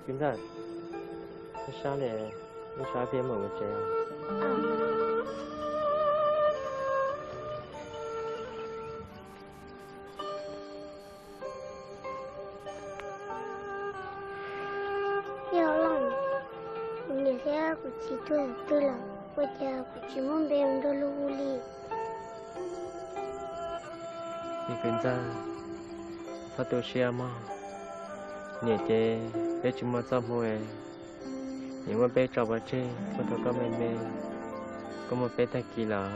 Kwv ntxawg, ib sab li, ib sab thiab mus tsev. Yog Looj, kuv niam thiab kuv txiv tuag twg lawm, ua cas kuv tsis muaj npe mus nrog luag hu li? Me kwv ntxawg, txhob tu siab mog. Niam ces peb tsis muaj txoj hmoo es niam muab peb tso pov tseg, ua rau koj me me, koj muaj peb tag kis lawm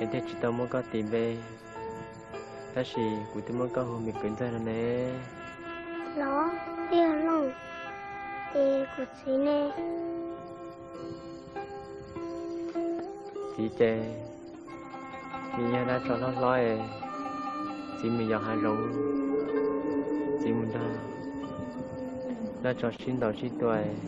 es thiaj tsis tau muab koj tis npe. Tab sis kuv twb muab koj hu me kwv ntxawg no ne. Los, yog Looj, ces kuv txiv ne? Txiv ces nws yog dab tsov hlob hlob es txiv mus yos hav zoov, txiv mus nrog dab tsov sib ntaus sib tua es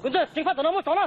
Kwv ntxawg, ceev faj tom no muaj tsov na.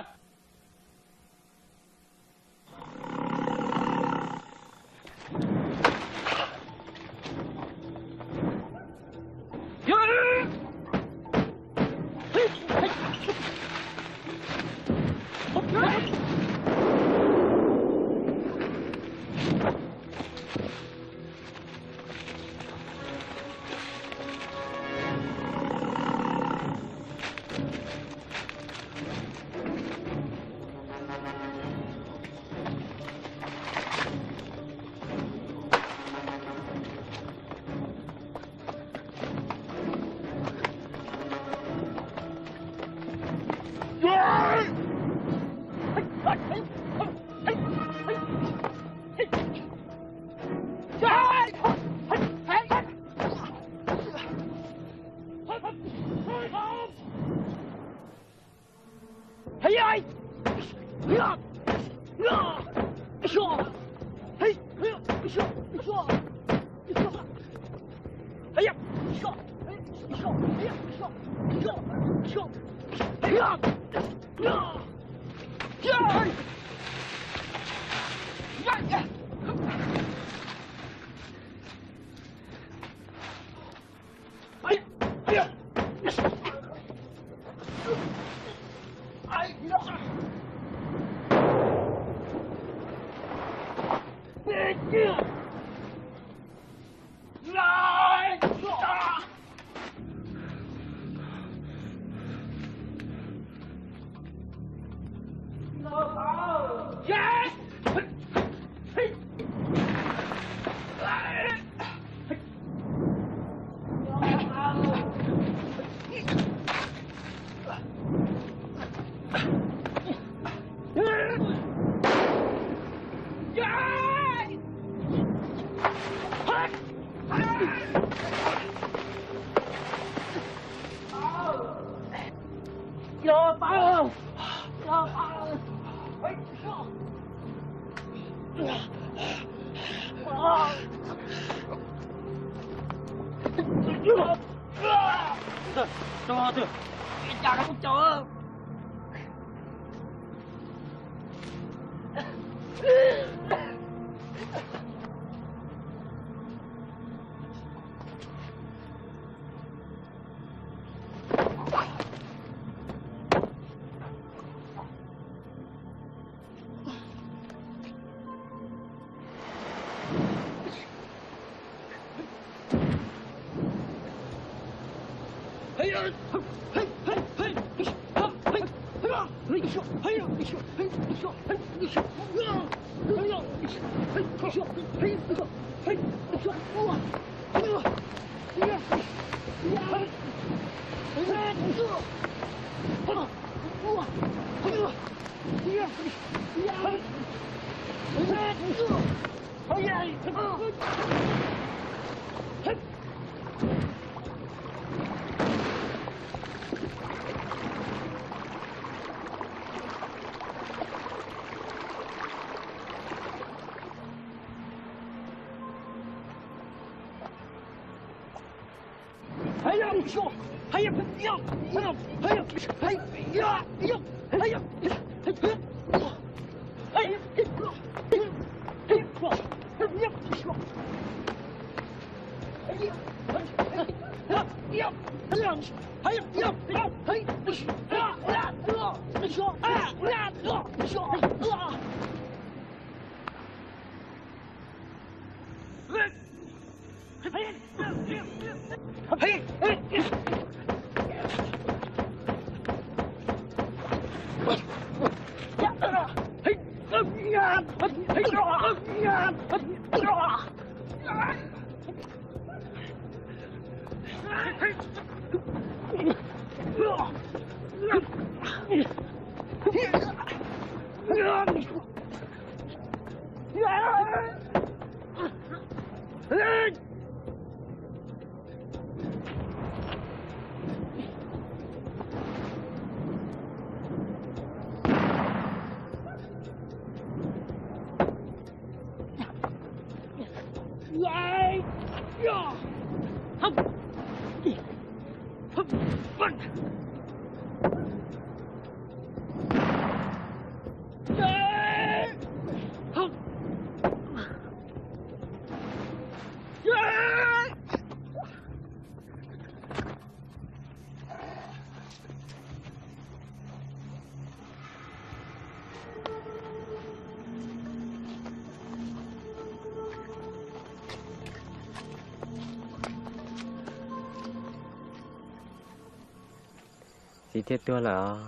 Txiv thiaj tuag lawm,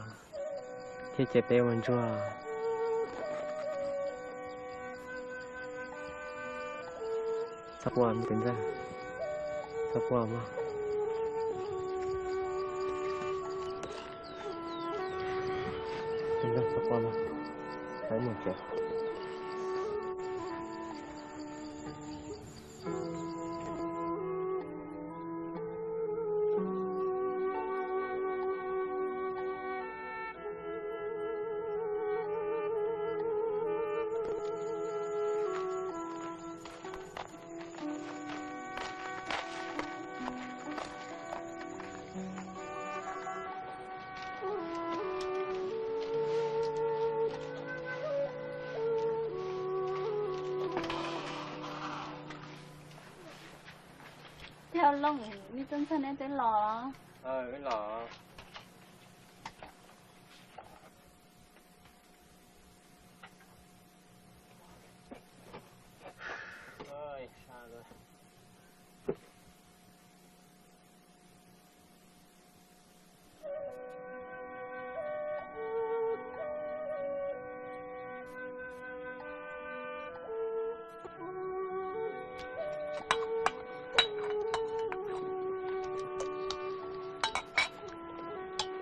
thiaj cia peb ua ntsuag. Txhob quaj, tus ntxawg, txhob quaj mog. Tus ntxawg, txhob quaj mog, peb mus tsev. Thiab Looj, me tub ntxawg neb twb los? Wb los.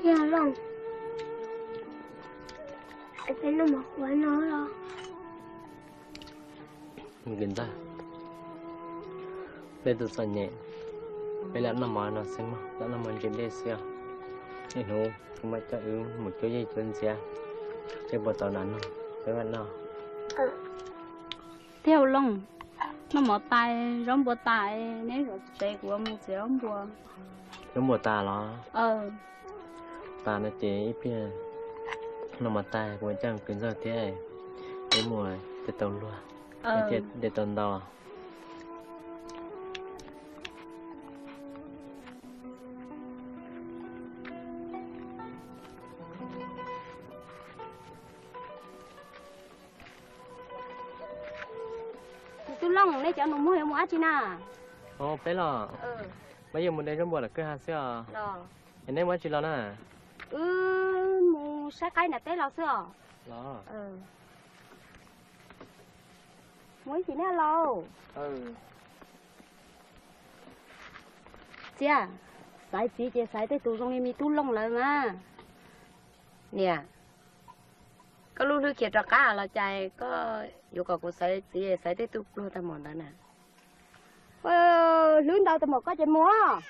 Yog Looj, peb noj mov qhuav no los? Ntxawg, peb tus txom nyem, peb lam noj mov no xwb mog, lam noj mov ntsis dej xwb os. Ib hnub kuv mam coj wb mus cuab yeej cuab ntxiab, peb puas tau nas noj peb mam noj. Thiab Looj, noj mov tas, zaub npua tas, neb zov tsev kuv mus txiav zaub npua. Zaub npua tas los? Tas no ces ib pliag noj mov tas kuv mam coj kwv Ntxawg thiab peb mus thiaj tau luag, thiaj tau ntau. Tub Looj, nej cov nus muag yuav mus dab tsi na? Peb los? Peb yuav mus de zaub npua lawm kwj ha xwb os. Es neb mus dab tsi los na? Wb mus saib qaib nram teb los xwb os. Los. Mus ib chim neb laus. Txiv, xaiv txiv ces xaiv tej tus zoo li me Tub Looj lawm mas. Niam, koj lub hlwb khiav rov qab los cas koj yuav kom kuv xaiv txiv xaiv tej tug pluag tag npaum ntawd na? Hlwb ntau tag npaum koj ces mus.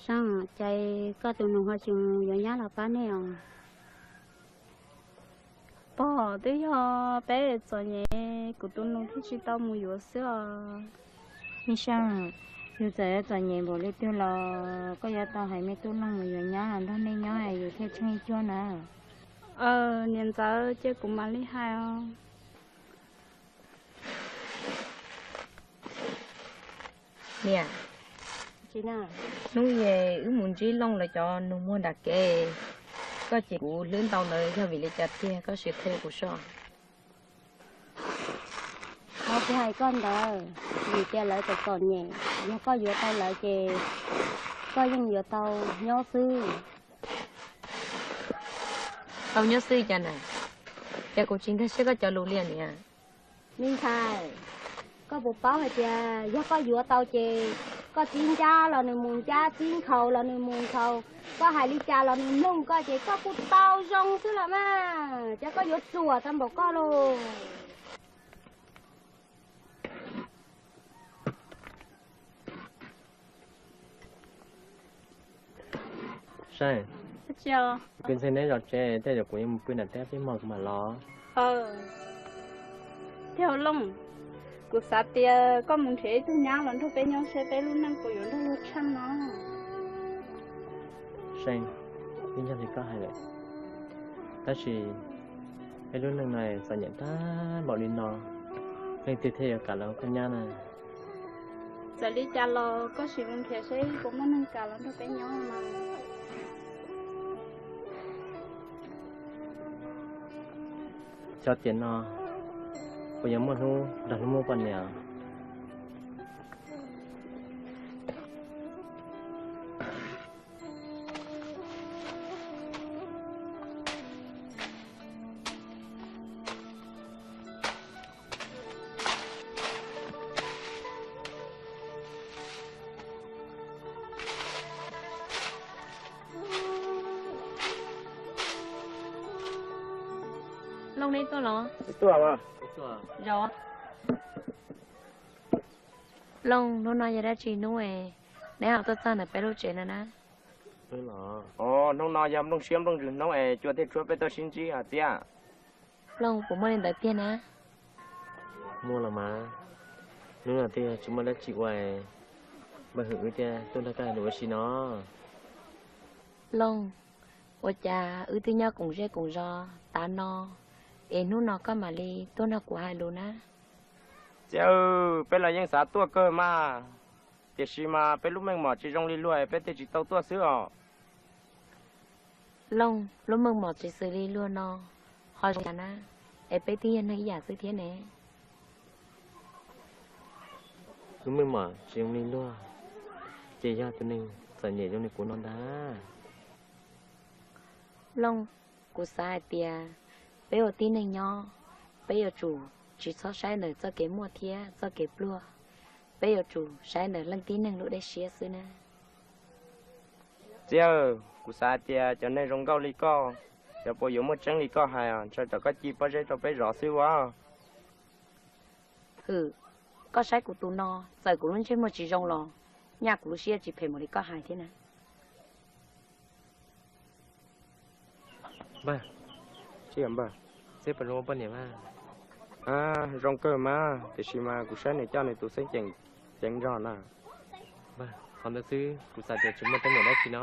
Saab, cas koj tus nus ho tsis mus yuav nyab los pab nej os? Twb yog peb txom nyem, kuv tus nus thiaj tsis tau mus yuav xwb os. Me Seej, yus txawm yuav txom nyem npaum li twg los koj yuav tau hais me tub Looj mus yuav nyab los nrog nej nyob yus thiaj tsheej cuag na. Niam ntxawm, cia kuv mam li hais os. Niam, hnub es wb mus ntsib Looj lawv cov nus muag nram kev, koj cem kuv hlwb ntau ntawd yog vim li cas tiag, koj sim qhia kuv soj. Qhov kuv hais koj ntawd, vim tias lawv txom txom nyem, yog koj yuav tau lawv ces koj yeej yuav tau nyob xwb. Tau nyob xwb cas na? Cas kuv tsis nkag siab koj cov lus li niam? Me ntxhais, koj puas paub hais tias yog koj yuav tau ces koj txib ncab los nws mus ncab, txib nkhaus los nws mus nkhaus, koj hais li cas los nws mloog koj ces koj kuj tau zoo xwb los mas, cas koj yuav ruam tau npaum koj lauj. Seej, kuv ntxhais neb zov tsev tej zaum kuv yuav mus pw nram teb peb mog kuv mam los. Tiag Looj, kuv xav tias koj mus nrhiav ib tug nyab los nrog peb nyob seb peb lub neej puas yuav nrog luag tsheej no. Seej, yeej yog li koj hais lawm, tab sis peb lub neej no txom nyem tag npaum li no, leej twg thiaj yuav kam los ua koj nyab na? Txawm li cas los koj sim mus nrhiav seb puas muaj neeg kam los nrog peb nyob mas. Xyov tiam no puas yuav muaj hnub nrog Looj muaj poj niam. Looj, neb tuaj los? Tuaj. Zaum. Looj, hnub no yog dab tsi hnub es neb ho tuaj txog ntawm peb lub tsev no na? Hnub no yog nplooj siab nplooj ntsws hnub es cua thiaj tshuab peb tuaj sib ntsib os Txiab. Looj, puas muaj li ntawd tiag na? Muaj los mas, hnub no twb yog tsis muaj dab tsi ua, npawg Hwm wb thiaj tuaj nrog koj hais lus ua si no. Looj, ua cas wb twb nyob koom zej koom zos tas no, es hnub no koj mam li tuaj nrog kuv hais lus na? Txiab, peb los yeej xav tuaj kawg mas, tiam sis mas peb lub meej mom tsis zoo li luag es peb thiaj tsis tau tuaj xwb os. Looj, lub meej mom tsis xws li luag no ho zoo li cas na? Es peb twb yog neeg ib yam xwb thiab ne. Lub meej mom tsis zoo li luag, ces yog tus neeg txom nyem zoo li kuv no ntag. Looj, kuv xav hais tias peb ua tib neeg nyob, peb yuav tsum tsis txhob saib ntawm txoj kev muaj thiab txoj kev pluag, peb yuav tsum saib ntawm leej tib neeg lub dej siab xwb na. Txiab, kuv xav hais tias cov neeg zoo nkauj li koj, xyov puas yuav muaj tseeb li koj hais, ntshe tsam koj ci pob zeb rau peb zov xwb ua. Hwm, koj saib kuv tus no, txawm kuv lub ntsej muag tsis zoo los nyaj kuv lub siab tsis phem mus li koj hais thiab na. Npawg, tsis yog npawg, seb puas zoo ua poj niam mas. Zoo kawg mas, tiam sis mas kuv saib nws coj nws tus xeeb ceem ceev nrog na. Npawg, qhov ntawd xwb kuv xav tias tsis muaj teeb meem dab tsi no.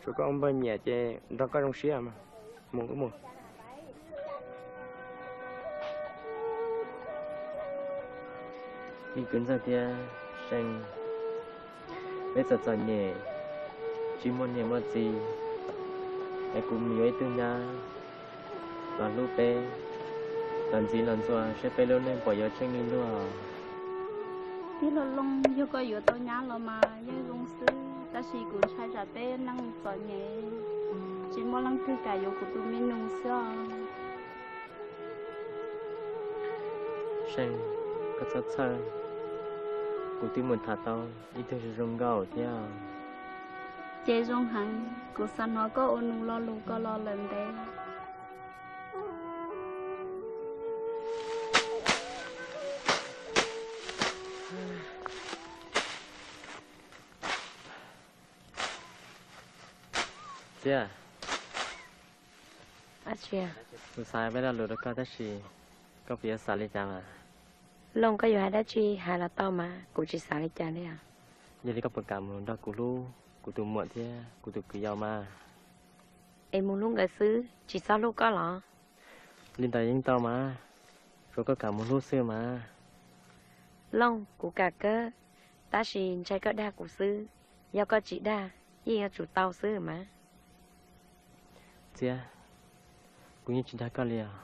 Tsuas koj ua npawg nyiam ces nrog koj zoo siab mas. Mus wb mus. Me kwv ntxawg thiab See, peb txom txom nyem, tsis muaj niam muaj txiv, es kuv mus yuav ib tug nyab los hlub peb, los ntxiv los ntxuas seb peb lub neej puas yuav tsheej li luag. Tij laug Looj, yog koj yuav tau nyab los mas yeej zoo xwb, tab sis kuv ntshai tsam peb neej txom nyem, tsis muaj leej twg kam yuav kuv tus me nus xwb os. See, koj txhob txhawj, kuv twb mus tham tau ib tug zoo zoo nkauj thiab. Ces zoo heev, kuv xav hnov koj ua nus lo lus ko los lawm ntev. Txiab. Tsis, kuv xav peb lo lus rau koj tab sis koj puas yuav xav li cas mas? Looj, koj yuav hais dab tsi hais los tau mas, kuv tsis xav li cas li os. Yog li koj puas kam mus nrog kuv hlub kuv tus muam thiab kuv tus kwv yau mas? Es mus hlub nkawd xwb tsis txhob hlub koj los? Li ntawd yeej tau mas, tsuav koj kam mus hlub xwb mas. Looj, kuv kam kawg, tab sis ntshai koj dag kuv xwb. Yog koj tsis dag, yeej yuav tsum tau xwb mas. Txiab, kuv yeej tsis dag koj li os,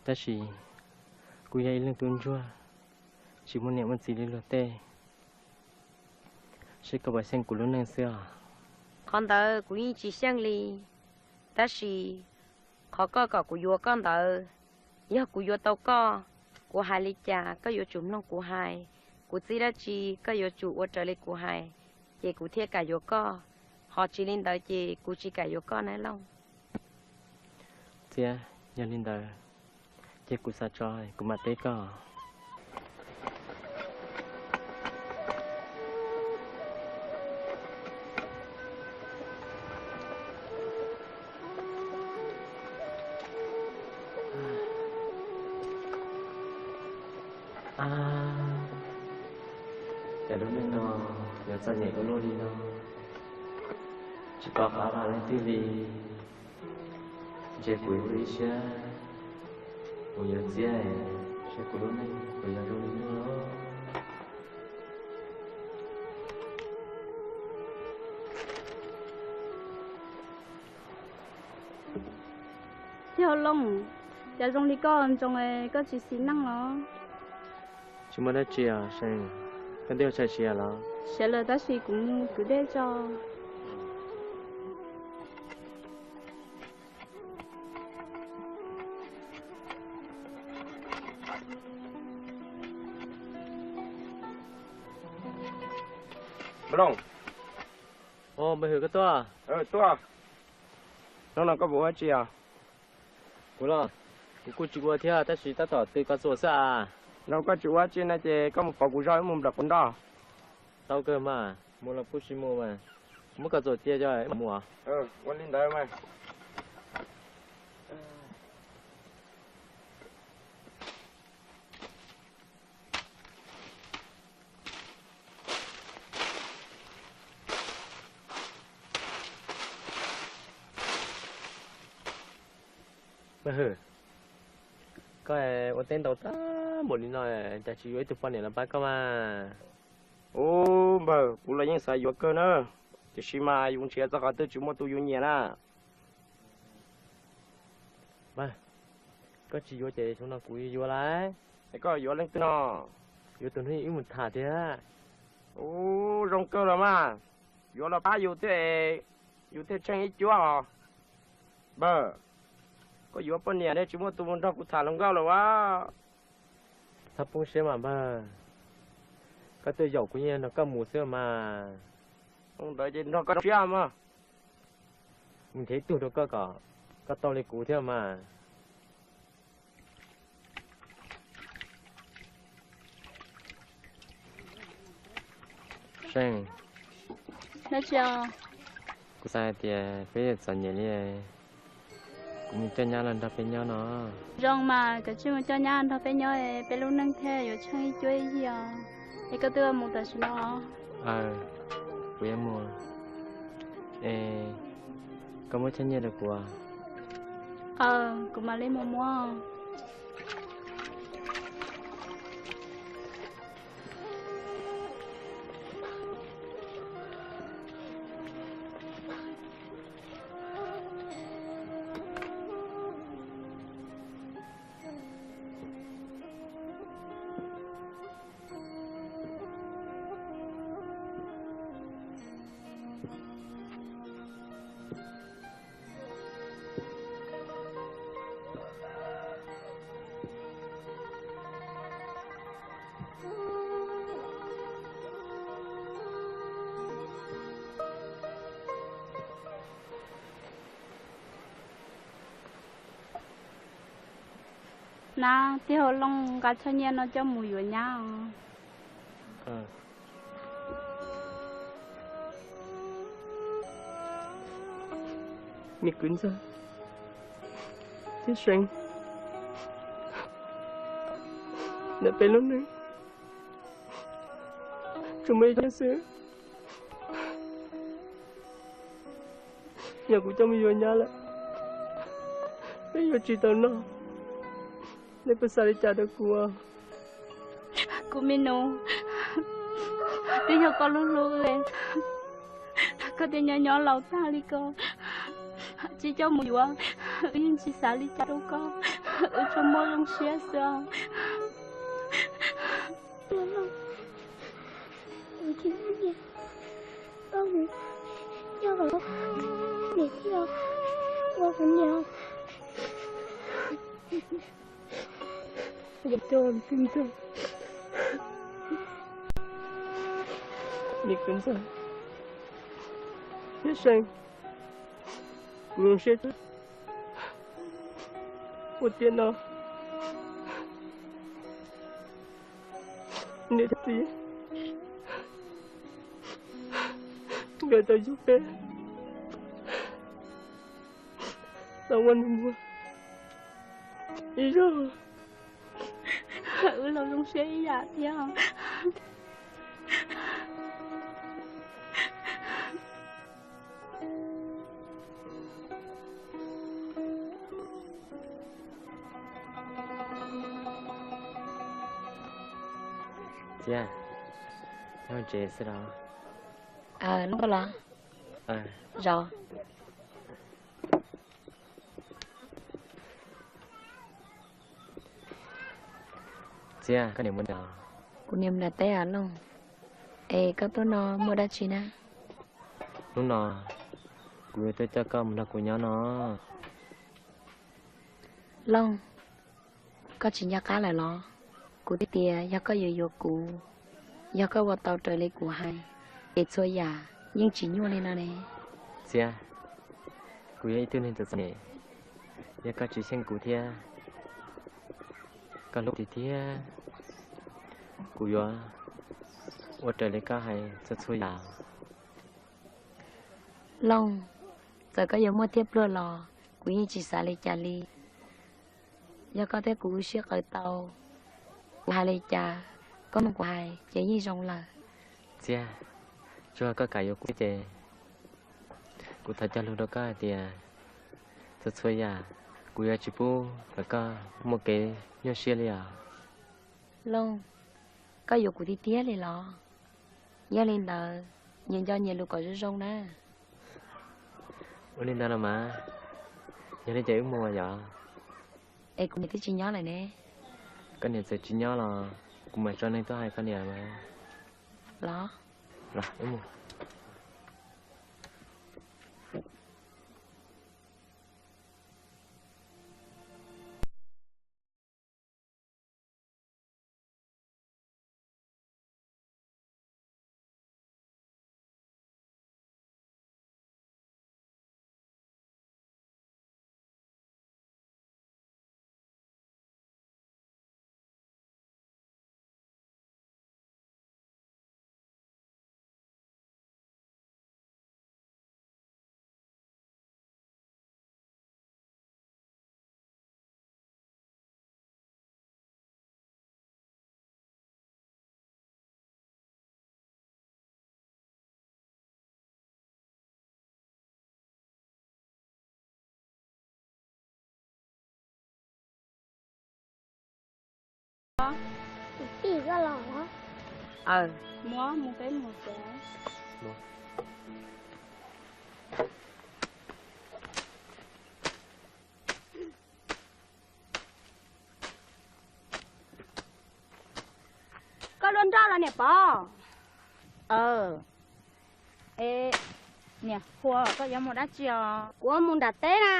tab sis kuv yog ib leeg tub ntsuag, tsis muaj niam muaj txiv li luag tej, seb koj puas xyeej kuv lub neej xwb os. Qhov ntawd kuv yeej tsis xyeej li, tab sis qhov koj kom kuv yuav koj ntawd, yog kuv yuav tau koj, kuv hais li cas koj yuav tsum mloog kuv hais, kuv txib dab tsi koj yuav tsum ua raws li kuv hais, ces kuv thiaj kam yuav koj, ho tsis li ntawd ces kuv tsis kam yuav koj na Looj. Txiab, yog li ntawd ces kuv xav tso kuv mam teb koj. Cas lub neej no yuav txom nyem ua luaj li no, tsis pom qab ua leej twg li. Ntshe kuv ib siab mus yuav Txiab, saib kuv lub neej puas yog zoo li no. Tij Hauv Looj, cas zoo li koj ntsoov koj tsis xis neej los? Tsis muaj dab tsi os Seej, koj twb ua tshais siav los? Siav lawm tab sis kuv mus kwv dej tso. Npawg Looj. Npawg Hwm, koj tuaj. Tuaj. Hnub no koj puas ua dab tsi os? Kuv los, kuv kuj tsis ua thiab tab sis tab tom tw koj txuas xwb as. Nrog koj tsis ua dab tsi no ces koj mus pauv kuv zog wb mus nplawm quav nroj. Tau kawg mas, mus los kuj sis mus mas. Kuv muab koj txuas cia cov mus. Ua li ntawd mas. Npawg Hwm, koj ua teb ntaus tag npaum li no cas tsis yuav ib tug poj niam los pab koj mas? Ub npawg, kuv los yeej xav yuav kawg na, tiam sis mas yus nrhiav txog qhov twg tsis muaj tus yus nyiam na. Npawg, koj tsis yuav ces xyoo no kuv yuav lawm. Es koj yuav leej twg no? Yuav tus hnub ib mus tham thiab. Ub, zoo kawg los mas, yuav los pab yus thiab, yus thiaj tsheej ib cuab os. Npawg, koj yuav poj niam ne tsis muaj tus mus nrog kuv tham hluas nkauj los as? Txhob poob siab mas npawg, koj tuaj yaum kuv yeej nrog koj mus xwb mas. Ntawd ces nrog koj siab mas. Mus nrhiav ib tug rau koj kom koj tau li kuv thiab mas. Seej, kuv xav hais tias peb yuav txom nyem li, kuv mus coj nyab los nrog peb nyob no. Zoo mas, koj cia li mus coj nyab nrog peb nyob, peb lub neej thiaj yuav tsheej ib cuab ib yig os. Es koj twb mus tam sim no? Aw, kuv yuav mus. Es koj muab choj nyiaj rau kuv. Aw, kuv mam li mus muab. Na, tij Hauv Looj nqa choj nyiaj no coj mus yuav nyab os. Me kwv ntxawg, Tib seev ntawm peb lub neej tsuas muaj ib co xwb. Yog kuv coj mus yuav nyab lawm, peb yuav tsis tau noj. Nej puas xav li cas rau kuv? Kuv me nus, twb yog koj hlub hlub wb, koj thiaj nyob nyob laus tag li ko. Tsis coj mus yuav, wb yeej tsis xav li cas rau koj, wb tsuas muaj zoo siab xwb os. Kuv tsis muaj niam, koj mus coj los, niam thiaj ua kuv niam. Yog coj kwv ntxawg, niam kwv ntxawg, tib seev kuv zoo siab. Ua tiam no niam thiab txiv nkawd tau yug peb los ua nus muag ib zaug. Wb los zoo siab ib yam thiab. Txiv, nyob tsev xwb los? Aws, Looj los? Zos. Txiv, koj niam mus nram? Kuv niam mus nram teb os Looj. Es koj tuaj no muaj dab tsi na? Hnub no kuv yuav tuaj coj koj mus nrog kuv nyob no. Looj, koj tsis nco qab lawm los? Kuv twb tias yog koj yuav yuav kuv, yog koj ua tau raws li kuv hais, ces txhua yam yeej tsis nyuaj li no ne. Txiv, kuv yog ib tug neeg txom txom nyem, yog koj tsis xyeej kuv thiab koj hlub tiag tiag, kuv yuav ua raws li koj hais txhua txhua yam. Looj, txawm koj yuav muaj tiag pluag los kuv yeej tsis xav li cas li. Yog koj thiab kuv wb sib qawm tau, kuv hais li cas, koj mloog kuv hais ces yeej zoo lawm. Txiv, tsuas koj kam yuav kuv ces kuv thov cog lus rau koj hais tias txhua txhua yam kuv yuav tsis pub kom koj muaj kev nyuaj siab li os. Looj, koj yuav kuv tiag tiag li los? Yog li ntawd, nyias nco nyias lus kom zoo zoo na. Ua li ntawd los mas, yog li ces wb mus yom. Es kuv niam twb tsis nyob lawm ne. Koj niam txawm tsis nyob los kuv mam tso neeg tuaj hais koj niam mas. Los. Los wb mus. Tus tij koj los los? Aws, muab mus peb mus tsev. Koj luaj nroj los niam Pov? Aws. Es niam Huas, koj yuav mus dab tsi os? Kuv mus nram teb na.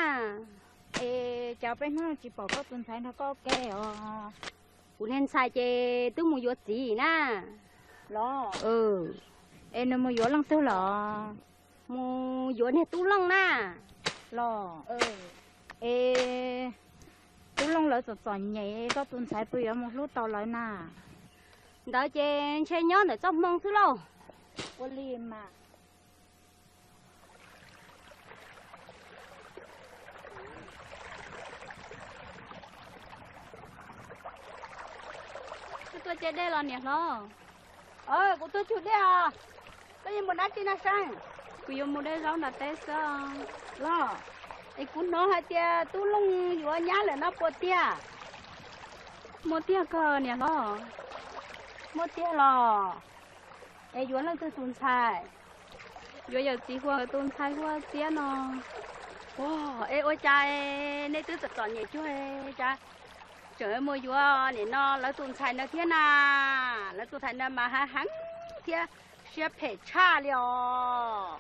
Es cas peb hnub no tsis pom koj tus ntxhais nrog koj ua ke os? Kuv niag ntxhais ces twb mus yuav txiv na. Los? Es nws mus yuav leej twg los? Mus yuav niag Tub Looj na. Los? Es Tub Looj lawv txom txom nyem, koj tus ntxhais puas yuav mus hlub tau lawv na? Ntawd ces ntshe nyob ntawm txoj hmoo xwb lauj. Ua li mas. Tuaj cab dej los niam hlob? Kuv tuaj cug dej os. Koj yuav mus dab tsi no Seej? Kuv yuav mus de zaub nram teb xwb. Los, es kuv hnov hais tias Tub Looj yuav nyab lawm no puas tiag? Muaj tiag kawg niam hlob. Muaj tiag los? Es yuav leej twg tus ntxhais? Yuav yawm txiv Huas nkawd tus ntxhais Huas Txiab no. Es ua cas nej twb txom txom nyem cuag cas tseem mus yuav nim no lawv tus ntxhais na thiab na? Lawv tus ntxhais na mas hav heev thiab siab phem tshaj li os.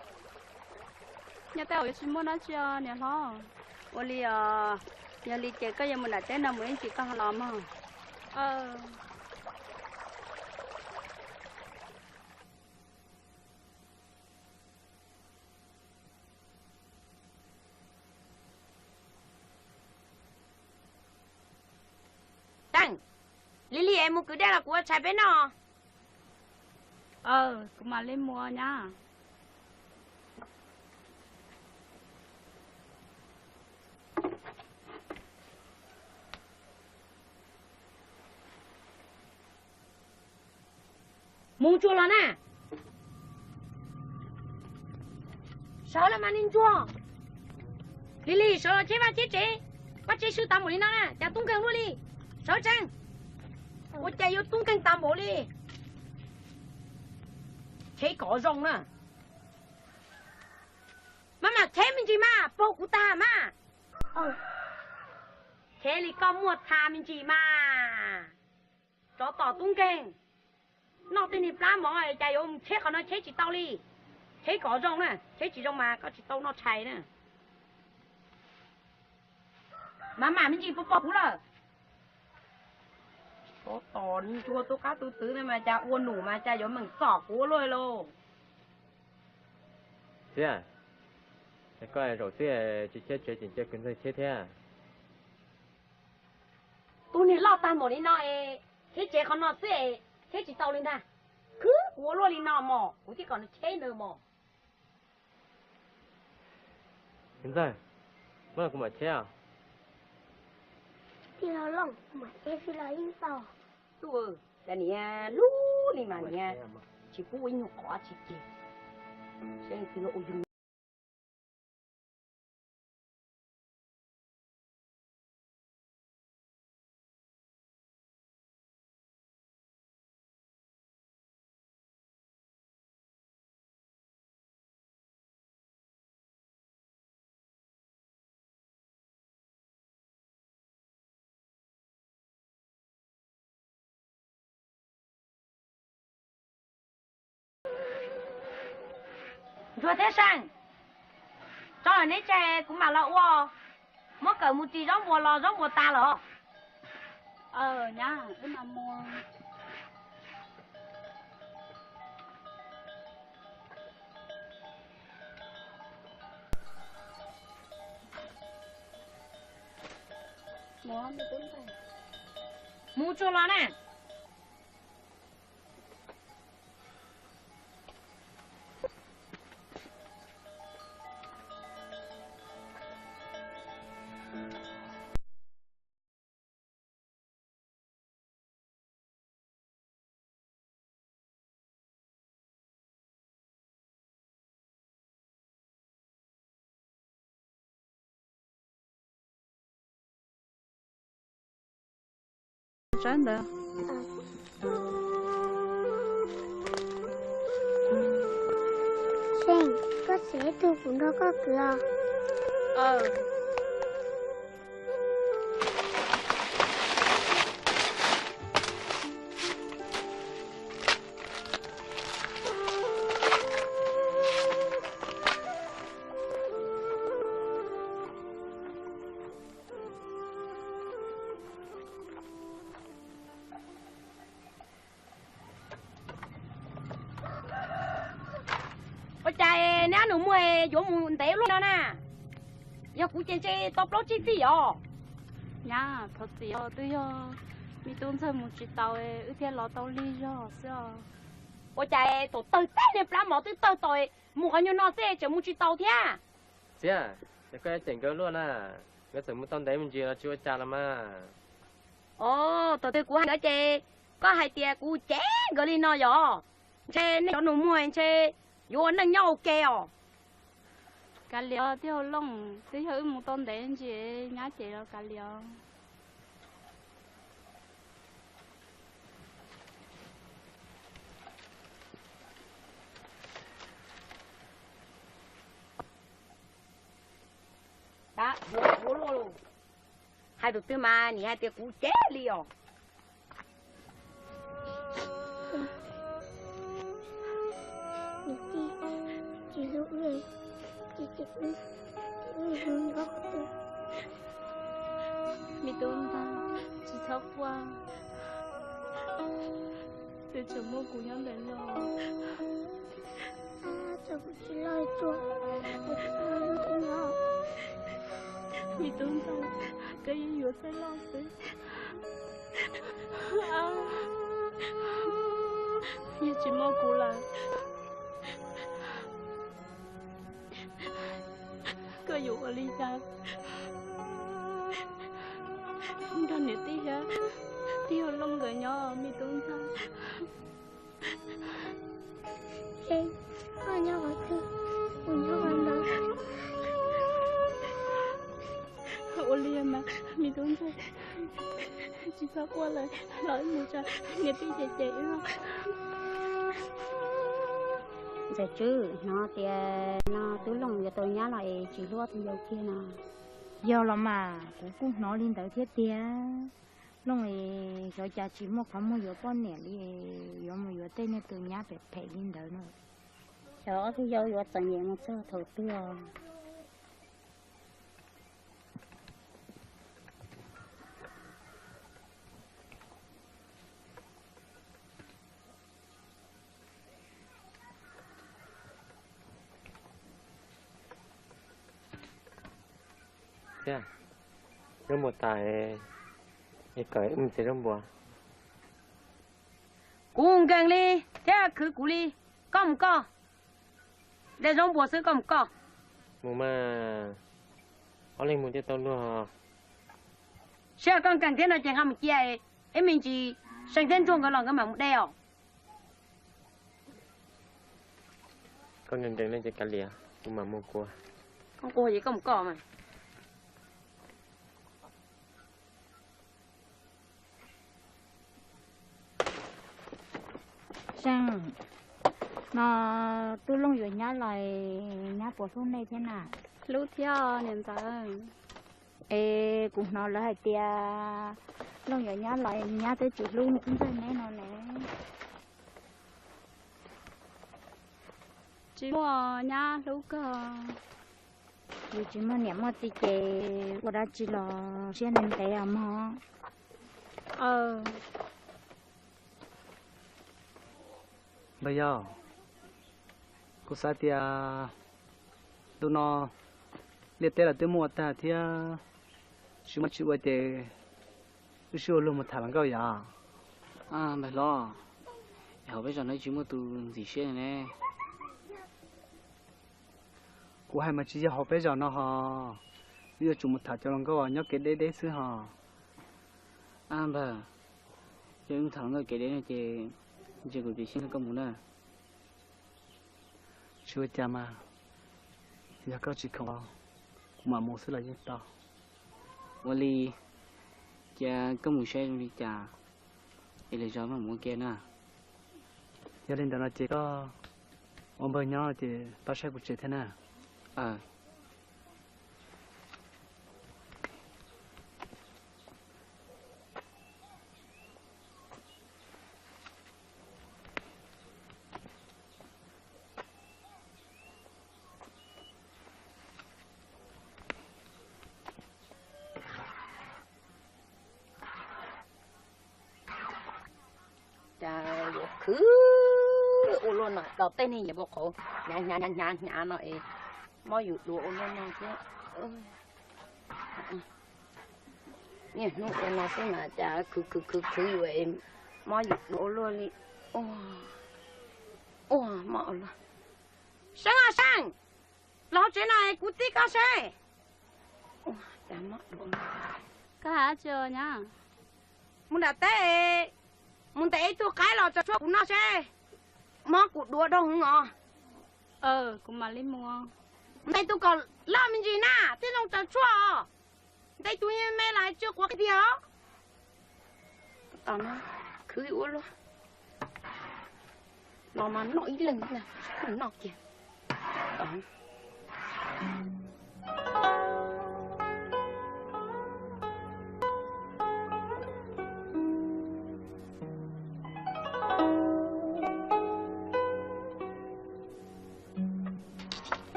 Nyob tej zaum yuav tsis muaj dab tsi niam hlob. Ua li os, yog li ces koj yuav mus nram teb no mus ib ntsis koj ho los mog. Teej, Lis Lis es mus kwv dej los kuv ua tshais peb noj. Kuv mam li mus nyab. Mus tsuag los na. Sawv los mas niag ntsuag. Lis Lis, sawv los cheb vaj cheb tsev, vaj tsev swb tas npaum li no na, cas tub nkeeg luaj li. Sawv tsees. Ua cas yuav tub nkeeg tas npaum li. Cheb kom zoo na. Mas mam cheb me ntsis mas, paug kuv tag mas. Cheb li koj muaj tha me ntsis mas. Tsov tom tub nkeeg. Noj tej niag plab mov cas yuav mus cheb qhov no cheb tsis tau li. Cheb kom zoo na, cheb tsis zoo mas koj tsis tau noj tshais na. Mas mam me ntsis, paug paug kuv lawm. Tsov tom ntsuag tu qab tu twv na mas cas ua num mas cas yuav meem txom kuv luaj lauj. Txiab, koj zaum twg tsis cheb tsev tseem cia kwv ntxawg cheb thiab? Tus niag loj tag npaum li no es cheb tsev qhov no xwb es cheb tsis tau li ntag. Khwv kuv ua luaj li no mog, kuv thiaj kom nws cheb nws mog. Kwv ntxawg, muab los kuv mam cheb os. Tij laug Looj, kuv mam cheb tij laug Yeej tau. Tub, cas niag hlub li mas niag tsis pub ua ib nyuag qhov tsis ceg. Seb tij laug ua yus. Ntsuag thiab Seej, tso neb tsev kuv mam los ua. Muab kawm mus ris zaub npuas los zaub npuas tas los. Nyab, wb mam mus. Mus tsuag los na. Sab ntawd. Seej, koj tseem ib tug kuv nrog koj kwv os. Ua cas neb ob nus muag yuav mus ntev luaj no na? Yog kuv ces ntshe tau plaub tsib fij os. Nyab, thov txim os, twb yog me tub ntxawg mus tsis taus wb thiaj los tau lig zog xwb os. Ua cas thaum tawg teb niag plab mov twb tawg tau, mus qhov nyuag no xwb tseem mus tsis taus thiab? Txiab, yog koj yuav cem nkawd luaj na, nkawd txawm mus tau ntev me ntsis los tsis ua cas los mas. Os, thaum twg kuv hais nkawd ces Koj hais tias kuv cem nkawd li no yog? Ntshe nej cov nus muag ntshe yuav ua neej nyob ua ke os. Kav liam, tij Hauv Looj, twb yog wb mus tau ntev ntsis, nyab cem los kav liam. Hais tus twg mas nim hais tias kuv cem li os. Me tub ntxawg, tsis txhob quaj, twb tseem muaj kuv nyob ntawm no. Me tub ntxawg, koj yeej yuav txawj loj xwb. Yog tsis muaj kuv lawm, koj yuav ua li cas nrog niam tij thiab tij Hauv Looj nkawd nyob, me tub ntxawg? Koj nyob qhov twg, kuv nyob qhov ntawd. Ua li mas me tub ntxawg, tsis txhob quaj lawm, los wb mus tso, niam tij ces cem wb. Ntxawm Tswb, hnov tias no Tub Looj yuav tau nyab los es tsis hlub tus yau kiag no. Yog los mas, kuv kuj hnov li ntawd thiab tiag. Looj es xyov cas tsis muaj qhov muag yuav poj niam li, yuav mus yuav tej niag tus nyab phem phem li ntawd no. Xyov ob tug yau yuav txom nyem mus txog thaum twg os. Thiab, zaub npua tas, es kom wb mus txiav zaub npua. Kuv nkees li thiab khwv kuv li, koj mus koj. De zaub npua xwb, koj mus koj. Mus mas, ob leeg mus thiaj tau luag. Seb koj nkees thiab no ces nqa mus cia, ib me ntsis See thiab Ntsuag nkawd los nkawd mam mus de os. Koj nkees nkees li ces kav liam, kuv mam mus kuv. Koj nquag ces koj mus koj mas. See, no Tub Looj yuav nyab los, nyab puas hlub nej thiab na? Hlub thiab niam ntxawm. Es kuv hnov lawv hais tias Looj yuav nyab los nyab twb tsis hlub tub ntxawg neb no ne. Tsis muaj nyab hlub kawg. Yus tsis muaj niam muaj txiv ces ua dab tsi los siab ntev ntev os mog. Npawg yau, kuv xav tias ntu no liaj teb los twb muab ua tag thiab, tsis muaj tsis ua ces wb sib ua luag mus tham hluas nkauj yom. Npawg hlob, hauv peb zos no tsis muaj tus ntxim siab ne. Kuv hais mas tsis yog hauv peb zos no hos, wb yuav tsum mus tham cov hluas nkauj nyob kev deb deb xwb hos. Ab npawg, yog wb mus tham hluas nkauj kev deb no ces ntshe kuv tsis xyeej koj mus na. Tsis ua cas mas, yog koj tsis khoom, kuv mam mus xwb los yeej tau. Ua li, cia koj mus saib zoo li cas es lwm zaus mam mus ua ke na. Yog li ntawd no ces koj ua npawg nyob ces pab saib kuv tsev thiab na. Cas yuav khwv ua luaj no, los tej neeg nyiam pua qhauv hnyav hnyav hnyav hnyav no es mob yus duav ua luaj no thiab. Niaj hnub ua no xwb mas cas khwv khwv khwv khwv yus es mob yus duav ua luaj li. Ua mob ua luaj. Seeb os Seeb, los hauv tsev no kuv txib koj seb. Cas mob duav. Koj hais dab tsi nyab? Mus nram teb, mus ntes ib tug qaib los tso tshuaj kuv noj seb, mob kuv duav dhau heev os. Kuv mam li mus. Ntes tus kom loj me ntsis na, thiaj zoo tso tshuaj os. Ntes tus me me los tsis quav tiag os. Khwv ua luaj, los mas noj ib leeg, noj kiag.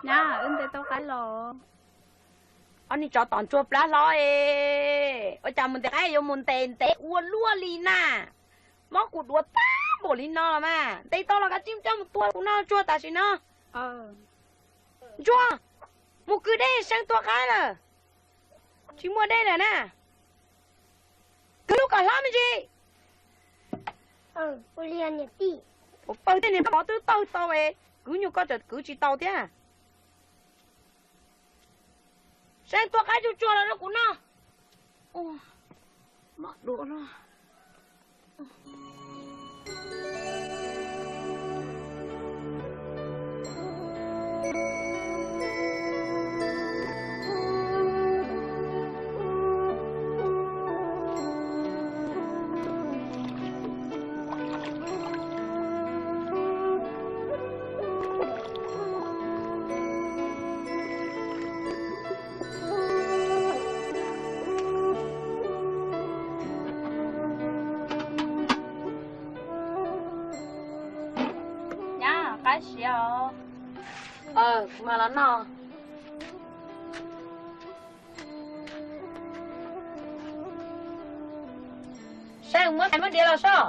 Nyab, wb ntes tau qaib los. Ob niag tsov tom ntsuag plab hlob e, ua cas mus ntes qaib yuav mus ntes ntev ua luaj li na? Mob kuv duav tag npaum li no los mas, ntes tau los kav tsij coj mus tua kuv noj tsuag tam sim no. Ntsuag, mus kwv dej, See tua qaib lawm, tsis muaj dej lawm na. Kwv lub kom hlob me ntsis. Ua li niam tij. Ua pawg tej niag pov twb tawg tau es kwv nyuag koj tseem kwv tsis tau thiab. See tua qaib tsuag tsuag los rau kuv noj. Mob duav lawm. Nyab, qaib siav os. Kuv mam los noj. See, muab tais muab diav los soj.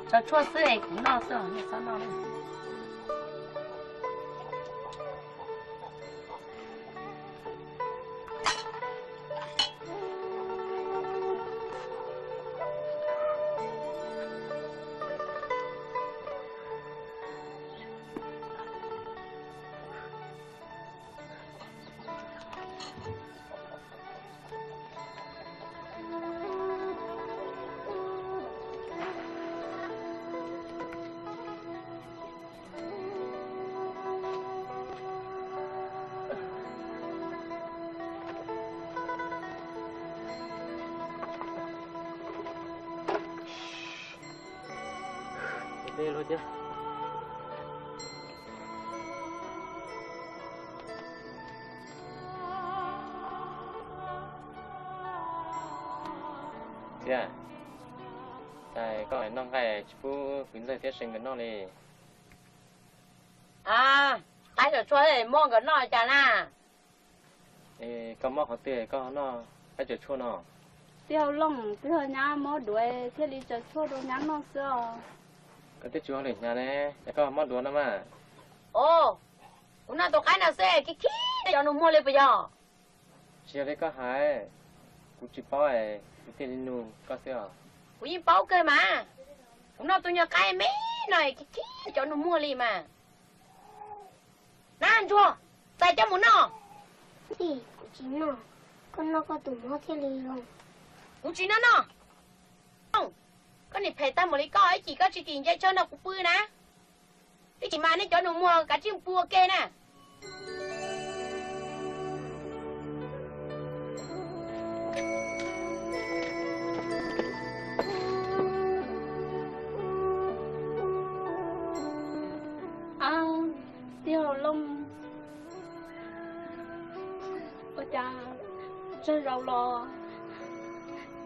Tso tshuaj xwb es kuv noj xwb, nej txhob noj. Txiv, cas koj noj nqaij tsis pub Kwv Ntxawg thiab See nkawd noj li? A, qaib tsaws tshuaj muab nkawd noj cas na? Koj mob qhov twg koj noj qaib tsaws tshuaj no? Tij Hauv Looj, twb yog nyab mob duav thiaj li tsaws tshuaj rau nyab noj xwb os. Koj twb tsis ua lwm hnyav ne, es koj mob duav no mas. Os, kuv noj tus qaib no xwb khib khib cov nus muag li puas yog? Tsis yog li koj hais, kuv tsis paub es kuv thiaj li nug koj xwb os. Kuv yeej paub kawg mas, kuv noj tus nyuag qaib me no khib khib cov nus muag li mas. Na Ntsuag, txais coj mus noj. Kuv tsis noj, koj noj koj tus mob thiaj li zoo. Kuv tsis noj noj. Koj niam phem tag mus li koj, ib chim koj tsis tim nce tsawg nrog kuv pw na. Ib chim mas nej cov nus muag kav tsij pw ua ke na. Tij Hauv Looj, ua cas tsawg zaus los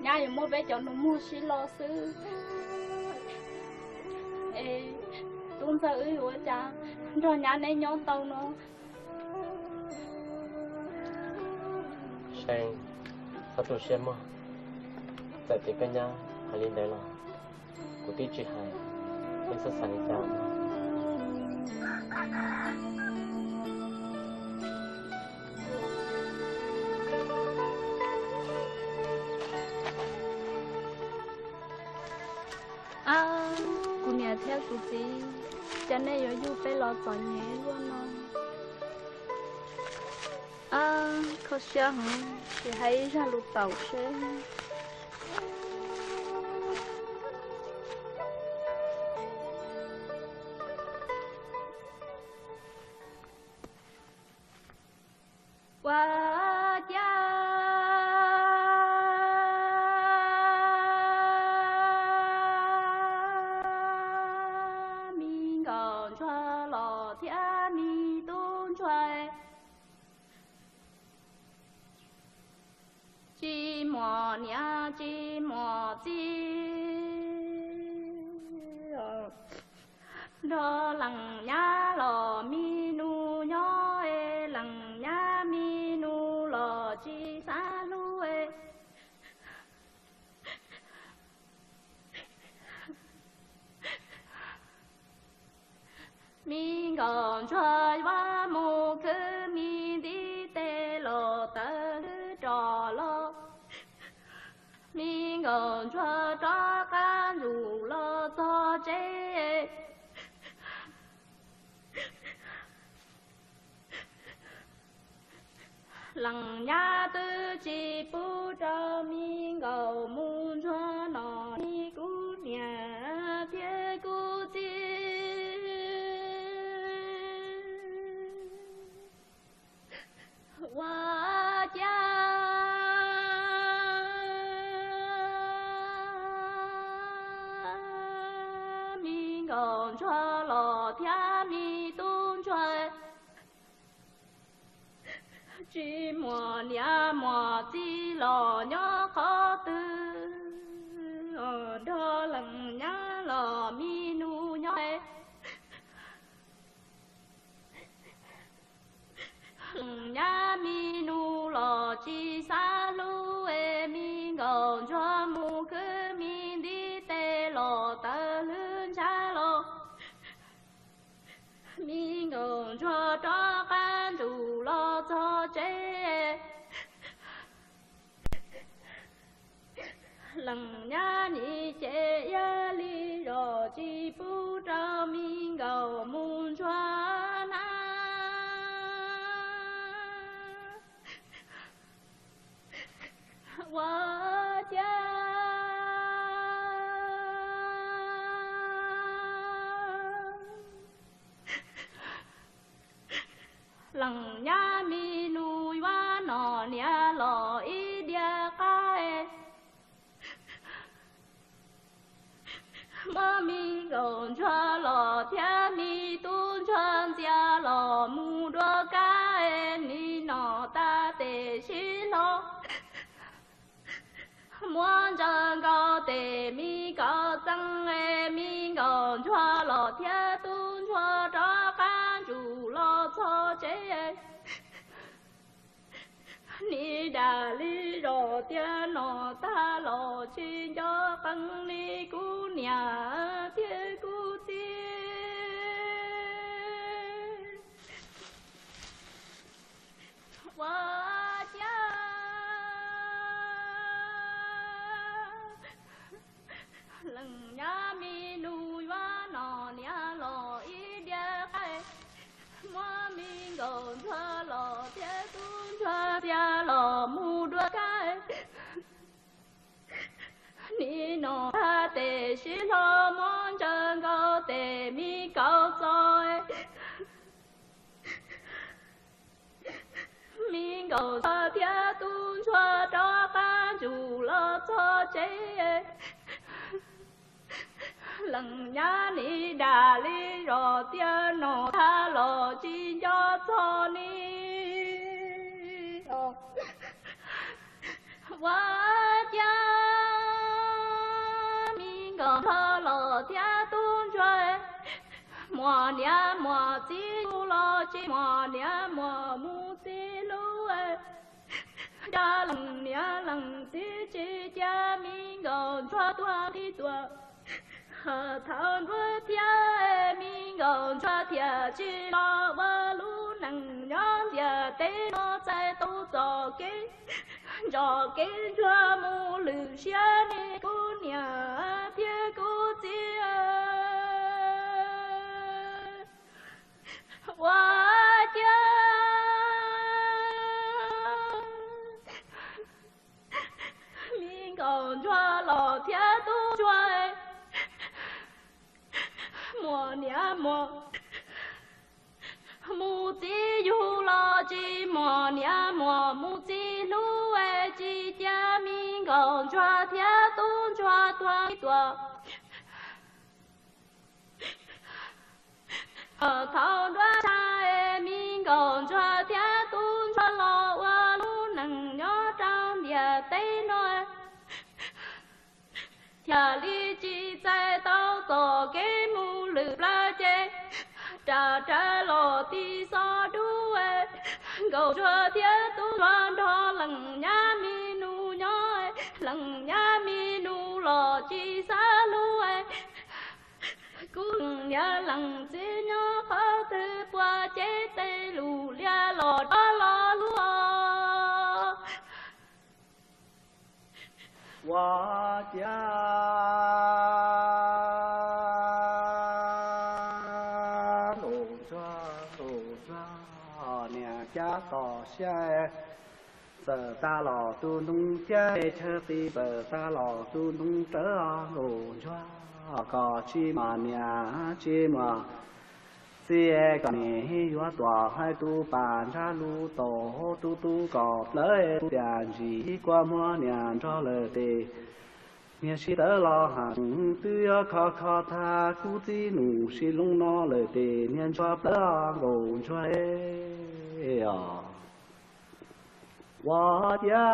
nyab yuav muab peb cov nus muag sib lo xwb. Es tub ntxawg wb yuav ua cas nrog nyab neb nyob tau no? See, txhob tu siab mog. Txawm tias koj nyab hais li ntawd los kuv twb tsis hais, neb txhob xav li cas mog. Thiab kuv txiv, cas nej yuav yug peb los txom nyem luaj no? Kho siab heev, tsis hais ib zaj lus taum seb. Ua cas me nkauj ntsuag los thiab me tub ntsuag, tsis muaj niam tsis muaj txiv, nrog leej nyab los mi nus nyob, leej nyab mi nus los tsis xav hlub. Me nkauj ntsuag yuav mus khwv me ntiv tes los tawv hlwb rov los, me nkauj ntsuag rov qab ntsum los txog tsev. Leej nyab twb tsis pub rau me nkauj mus ntsuag no, kuv niam thiab kuv txiv. Ua cas me nkauj ntsuag los thiab me tub ntsuag, tsis muaj niam muaj txiv los nyob qhov twg, nrog leej nyab los mi nus nyob. Leej nyab mi nus los tsis xav hlub, me nkauj ntsuag mus khwv me ntiv tes los tawv hlwb ntshav los, me nkauj ntsuag rov qab ntsum los txog tsev. Leej nyab nim ces ib yam li zos tsis pub rau me nkauj mus ntsuag na. Ua cas leej nyab mi nus yuav nom niam los ib diav qaib, muab me nkauj ntsuag los thiab me tub ntsuag ntxias los mus dua kab, nim no tag tes sib hlo. Muab ntsaws nkaus tes me kauv txeeb, me nkauj ntsuag los thiab tub ntsuag rov qab ntsum los txog tsev. Nim dam li zos tiaj no tag los tsis nco qees li kuv niam thiab kuv txiv. Ua cas leej nyab mi nus yuav nom niam los ib diav qaib, muab me nkauj ntsuag los thiab tub ntsuag ntxias los mus dua kab. Nim no tag tes sib hlo muab ntsaws nkaus tes me kauv txeeb, me nkauj ntsuag thiab tub ntsuag rov qab ntsum los txog tsev. Leej nyab nim dam li zos tiaj no tag los tsis nco txog nim no. Ua cas me nkauj ntsuag los thiab tub ntsuag, muaj niam muaj txiv los tsis muaj niam muaj mus txiv hlub. Cas leej niam leej txiv tsis cia me nkauj ntsuag tuag qhib tuag, thaum nruab thiab me nkauj ntsuag thiaj tsis los ua lub neej nyob ntiaj teb no txais tau txoj kev ntso kev ntsuag mus lwm siab ne kuv niam thiab kuv txiv. Niam muam mus txiv yug los tsis muaj, niam muam mus txiv hlub es tsis cia me nkauj ntsuag thiab tub ntsuag tuag tuag. Thaum nruab tshaj es me nkauj ntsuag thiab tub ntsuag los ua lub neej nyob rau ntiaj teb no, thiaj li tsis txais tau txoj kev mus lwm plawv ces ras rawv los tib xov dub. Nkauj ntsuag thiab tub ntsuag nrog leej nyab me nus nyob, leej nyab me nus los tsis xav hlub. Kuv leej niam leej txiv nyob qhov twg puas cev tej lus liab los rov los hlub. Ua ciav nkauj ntsuag, nkauj ntsuag, niam cab tom siab txawm tag los tus ntoo ciab chaw qis txawm tag los tus ntoo rawv nkauj ntsuag, koj tsis muaj niam tsis muaj txiv, koj niam yuav tuaj hais tus pas ntshab lub tau hauv tus tub koj plawv tus tiam ntsis kua muag niam nrog lawm tes niam sib tawv los has tsees twb yuav kho kho tag kuv txiv nus sib loo no lawm tes niam ntsuag plawv nkauj ntsuag os. Ua ciav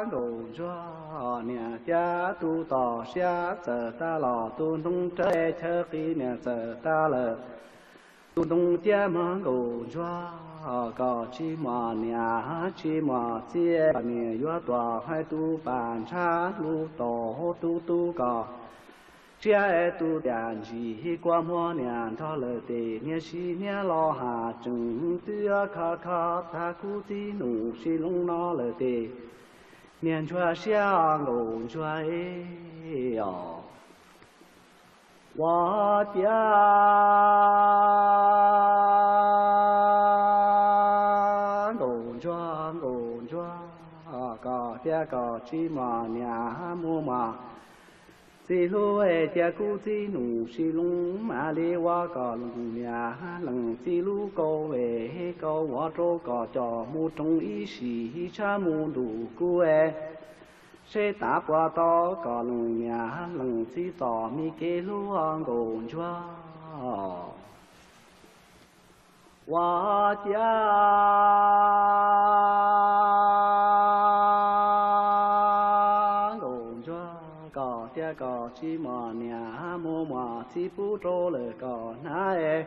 nkauj ntsuag, niam cab tus tom siab txawm tag los tus ntoo rawv chaw qis niam txawm tag lawm. Tus ntoo ciab muag nkauj ntsuag, koj tsis muaj niam tsis muaj txiv, koj niam yuav tuaj hais tus pas ntshab lub tau hauv tus tub koj tshiab es tus tiam ntsis kua muag niam nrog lawm tes niam sib niam los has tsees twb yuav kho kho tag kuv txiv nus sib loo no lawm tes niam ntsuag siab nkauj ntsuag os. Ua ciav nkauj ntsuag, nkauj ntsuag, koj tias koj tsis muaj niam muaj muaj txiv hlub es cia kuv txiv nus sib loo mam li ua koj leej niam leej txiv lub kaub es kaub ua rau koj coj mus roos ib sim ib tshab mus ntuj kub es seb tas puas tau koj leej niam leej txiv txoj me kev hlub nkauj ntsuag. Ua ciav nkauj ntsuag, koj tias koj tsis muaj niam muaj muaj txiv pub rau lawm koj hnav es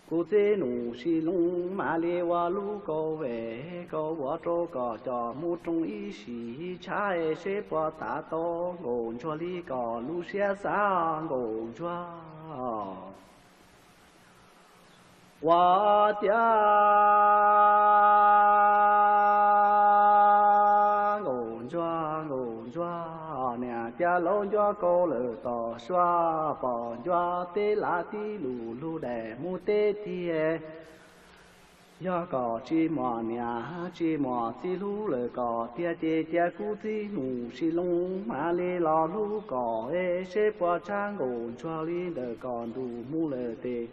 kuv txiv nus sib loo mam li ua lub kaub es kaub ua rau koj coj mus roos ib sim ib tshab es seb puas tas tau nkauj ntsuag li koj lub siab xav nkauj ntsuag. Ua ciav nkauj ntsuag, nkauj ntsuag, niam cab laub ncuab kaub lawm tom suab pom ncuab teb lav tib lus lug daim mus teb tiag. Yog koj tsis muaj niam tsis muaj txiv hlub lawm koj tiag ces cia kuv txiv nus sib loo mam li los hlub koj es seb puas tshab nkauj ntsuag li ntawm koj ntuj mus lawm tes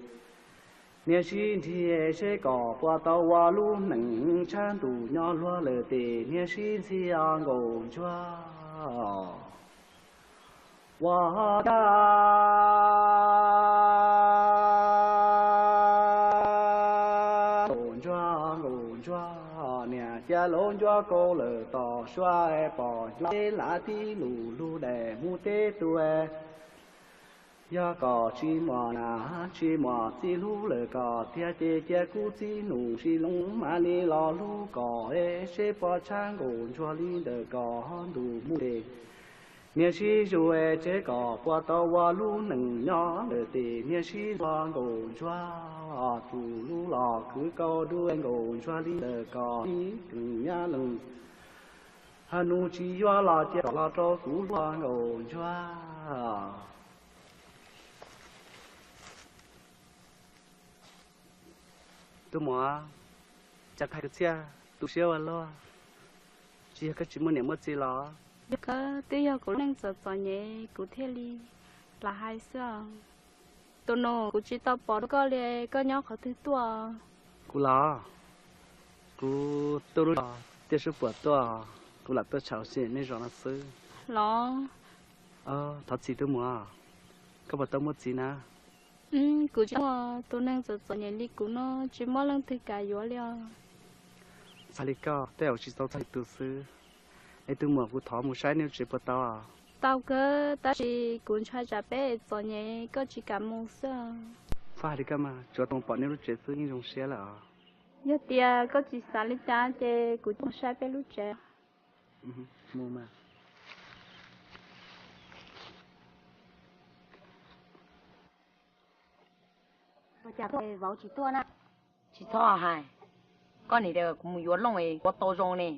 niam sib nrhiav seb koj puas tau ua lub neej tshab ntuj nyob luag lawm tes niam sib ntxhi os nkauj ntsuag. Ua ciav nkauj ntsuag, nkauj ntsuag, niam cab laub ncuab kaub lawm tom suab pom ncuab teb lav tib lus lug daim mus teb tuaj. Yog koj tsis muaj niam tsis muaj txiv hlub lawm koj tiag ces cia kuv txiv nus sib loo mam li los hlub koj es seb puas tshab nkauj ntsuag li ntawm koj ntuj mus tes niam sib zug es seb koj puas tau ua lub neej nyob lawm tes niam sib zog nkauj ntsuag. Tus lub los khwv kaus dub nkauj ntsuag li ntawm koj ib leeg nyab leej ha nus tsis yuav los cia koj los rau kuv hlub nkauj ntsuag. Tus muam, cas qhia kwv txhiaj tu siab ua luaj, tsis yog koj tsis muaj niam muaj txiv los? Yog koj twb yog kuv lub neej txom txom nyem kuv thiaj li lam hais xwb os. Tus nus, kuv tsis tau pom dua koj li, koj nyob qhov twg tuaj? Kuv los, kuv tuaj lub zos Tiaj Sub Puam tuaj, kuv lam tuaj tsham ua si nej zos no xwb. Los? Thov txim tus muam, koj puas tau muaj txiv na? Kuv tsis muaj, tus neeg txom txom nyem li kuv no tsis muaj leej twg kam yuav li os. Txhaj li koj tej zaum tsis tau txog li tus xwb. Es tus muam, kuv thov mus saib nej lub tsev puas tau? Tau kawg, tab sis kuv ntshai tsam peb txom nyem koj tsis kam mus xwb. Txhob hais li koj mas, tsuav tau pom nej lub tsev xwb yeej zoo siab lawm os. Yog tias koj tsis xav li cas ces kuv coj mus saib peb lub tsev. Mus mas. Ua cas vauv tsis tuaj na? Tsis txhob hais, koj nim tias kuv mus yuav Looj es ua tau zoo ne,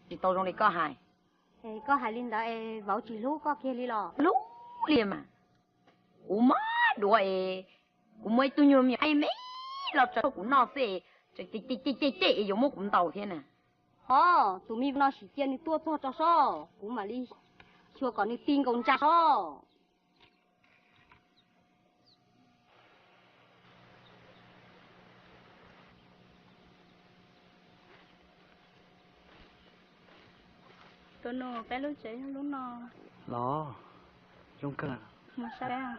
tsis tau zoo li koj hais. Koj hais li ntawd es vauv tsis hlub koj kiag li los? Hlub li mas, kuv mob duav es kuv muaj ib tug nyuag me nyuam me los tso kuv noj xwb, cem cem cem es yuav muab kuv ntaus thiab na. Ho, tus me no sim cia nws tuaj txog tso sob, kuv mam li xyuas kom nws ti nkaus ntsa sob. Tus nus, peb lub tsev yog lub no. Los, zoo kawg. Mus saib.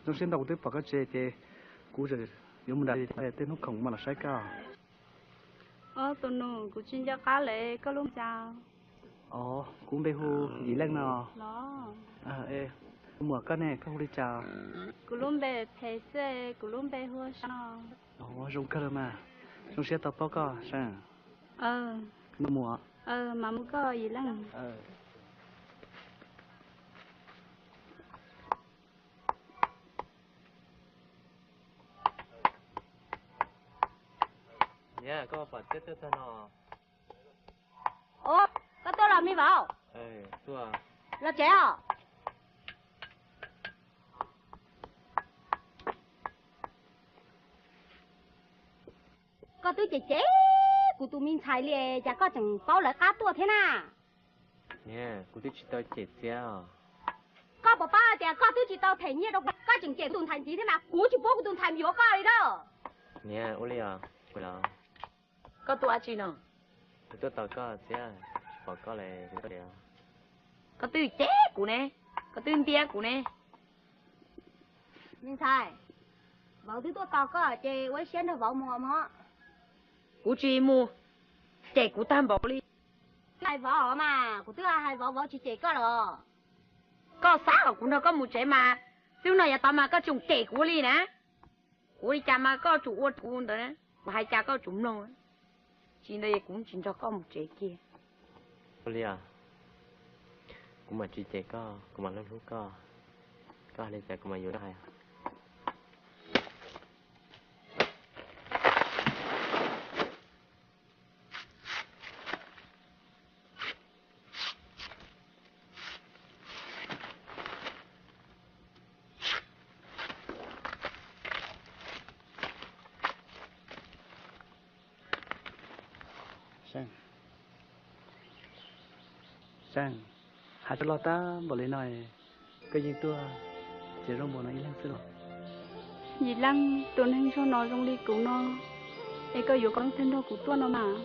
Zoo siab ntau kuv twb pom koj tsev ces kuv yuav mus nram tej hnub khoom mam los saib koj. Ob, tus nus, kuv tsis nco qab lawm, koj lub npe cas? Os, kuv npe hu Yim Leej no. Los, muam koj ne, koj hu li cas? Kuv lub npe Phem xwb, kuv lub npe hu Seeb no. Os, zoo kawg los mas, zoo siab tau paub koj Seeb. Muam, mas mus koj Yim Leej. Niam, koj pom Txiab tuaj txog no. Ua, koj tuaj los me vauv? Los tsev os. Koj twb cem cem kuv tus me ntxhais li, cas koj tseem paub lawv qab tuaj thiab na? Niam, kuv twb tsis tau cem Txiab os. Koj puas paub hais tias koj twb tsis tau them nyiaj rau kuv, koj tseem cem kuv tus ntxhais ntxiv thiab mas, kuv tsis pub kuv tus ntxhais yuav koj li na. Niam, ua li os. Koj tuaj dab tsi no? Kuv tuaj tos koj Txiab, tsis pom koj li kuv tuaj. Koj twb cem kuv ne, koj twb ntiab kuv ne. Me ntxhais, vauv twb tuaj tos koj ces ua ib siab nrog vauv mus mog. Kuv tsis mus, cem kuv tag npaum li. Hais vauv mas, kuv twb hais vauv, vauv tsis cem koj los? Koj xav kom kuv nrog koj mus tsev mas, twb no yav tod mas koj tseem cem kuv li na. Kuv ua li cas mas koj tsum ua kuv ntawd, kuv hais cas koj tsum mloog. Tsis ntawd kuv tsis nrog koj mus tsev kiag. Ua li os, kuv mam tsis cem koj, kuv mam hlub hlub koj. Koj hais li cas kuv mam yuav koj hais. Seej, Seej, hais rau loj tag npaum li no, koj yeej tuaj, ces zoo npaum no ib leeg xwb los? Yim Leej, tus neeg ntsog no zoo li kuv no, es koj yuav kom leej twg nrog kuv tuaj no mas?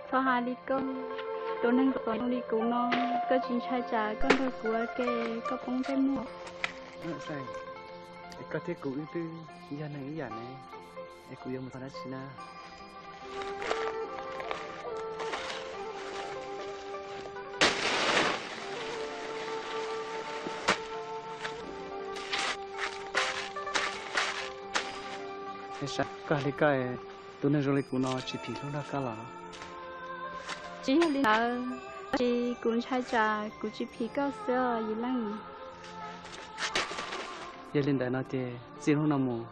Txhob hais li koj, tus neeg txom li kuv no, koj tsis ntshai tsam koj nrog kuv ua ke koj poob ntsej muag? Koj thiab kuv wb twb yog neeg ib yam ne, es kuv yuav mus txog dab tsi na? Koj hais li koj, tus neeg zoo li kuv no tsis phim hlub nrog koj los? Tsis yog li ntawd, tab sis kuv ntshai tsam kuv tsis phim koj xwb os Yim Leej. Yog li ntawd no ces txij hnub no mus,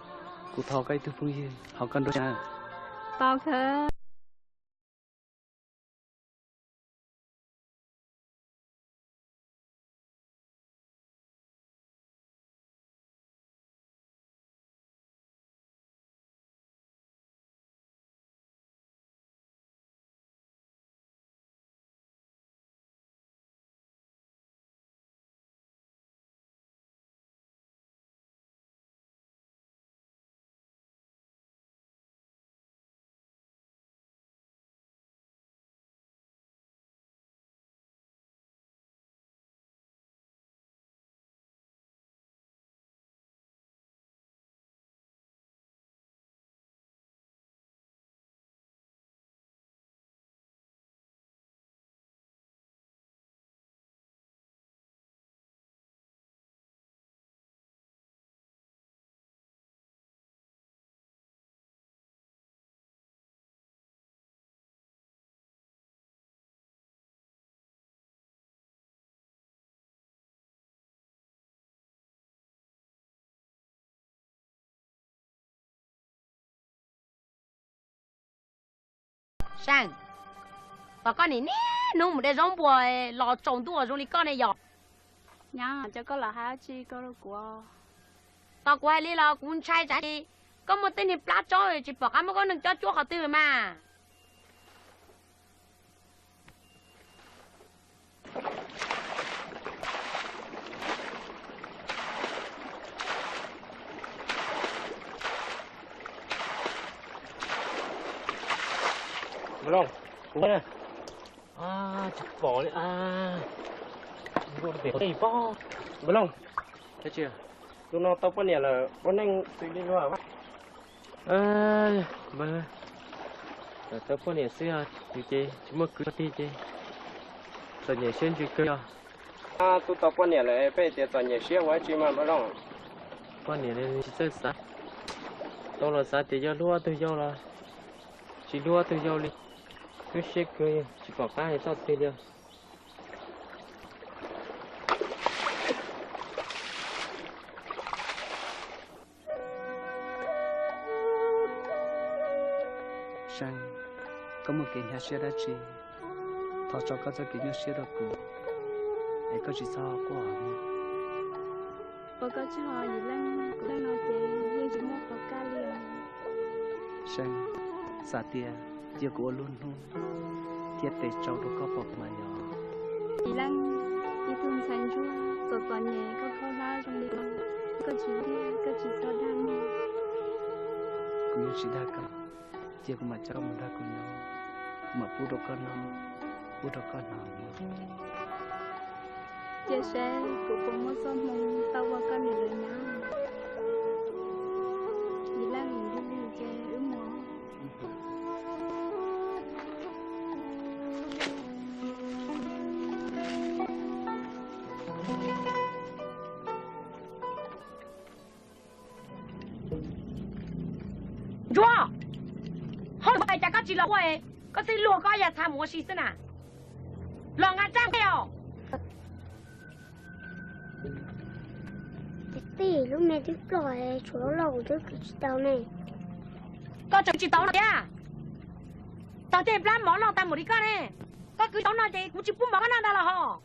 kuv thov koj ib tug phooj ywg hauv koj nruab siab. Tau kawg. Seej, tos koj niaj hnub mus de zaub npua los tsaus ntuj zoo li koj ne yog? Nyab, cov koj los hais dab tsi koj rau kuv? Tos kuv hais li los kuv ntshai tsam koj muaj tej niag plab tsob tsis pom qab muab koj neeg cob cuab qhov twg mas. Npawg Looj, kuv tsis pom li. Npawg Looj, tus no tau poj niam lawm ua neej xws li luag. Npawg, tau poj niam xwb, yus ces tsis muaj kwv tij ces txom nyem siab ntsws kawg yog. Twb tau poj niam lawm peb tias txom nyem siab ua dab tsi mas Npawg Looj? Poj niam li tsis txawj xav, tau los xav tias yog hlub ob tug yau los tsis hlub ob tug yau li. Lub siab kawg tsis pom qab hais txoj twg li. Seej, koj muaj kev hnyav siab dab tsi? Thov tso koj txoj kev nyuaj siab rau kuv es koj tsis txhob quaj. Ua koj tsaug Yim Leej, kuv txoj no ces yeej tsis muaj qhov kaj li os. Seej, xav tias cia kuv ua lub hnub thiab tes tsau rau koj pom mas yog. Yim Leej, ib tug ntxhais ntsuag txom txom nyem koj khaub hlab zoo li no, koj tsis hlub koj tsis txhob dag mog. Kuv yeej tsis dag koj, cia kuv mam coj koj mus nrog kuv nyob, mam pub rau koj noj, pub rau koj hnov. Cia seb kuv puas muaj txoj hmoo tau ua koj niam lawv nyab. Yim Leej, nws lig ces wb mus. Ntsuag, hauj lwm ua cas koj tsis los ua, koj txij luag koj yam txha mus ua si xwb na. Los nqa tsab nqaij os. Tij, lub me twb ploj, tshuav loj kuv twb kwv tsis tau ne. Koj tseem kwv tsis tau no tiag? Tog tej plab mov noj tag mus li koj ne, koj kwv tau no ces kuv tsis pub mov koj noj ntag los hos.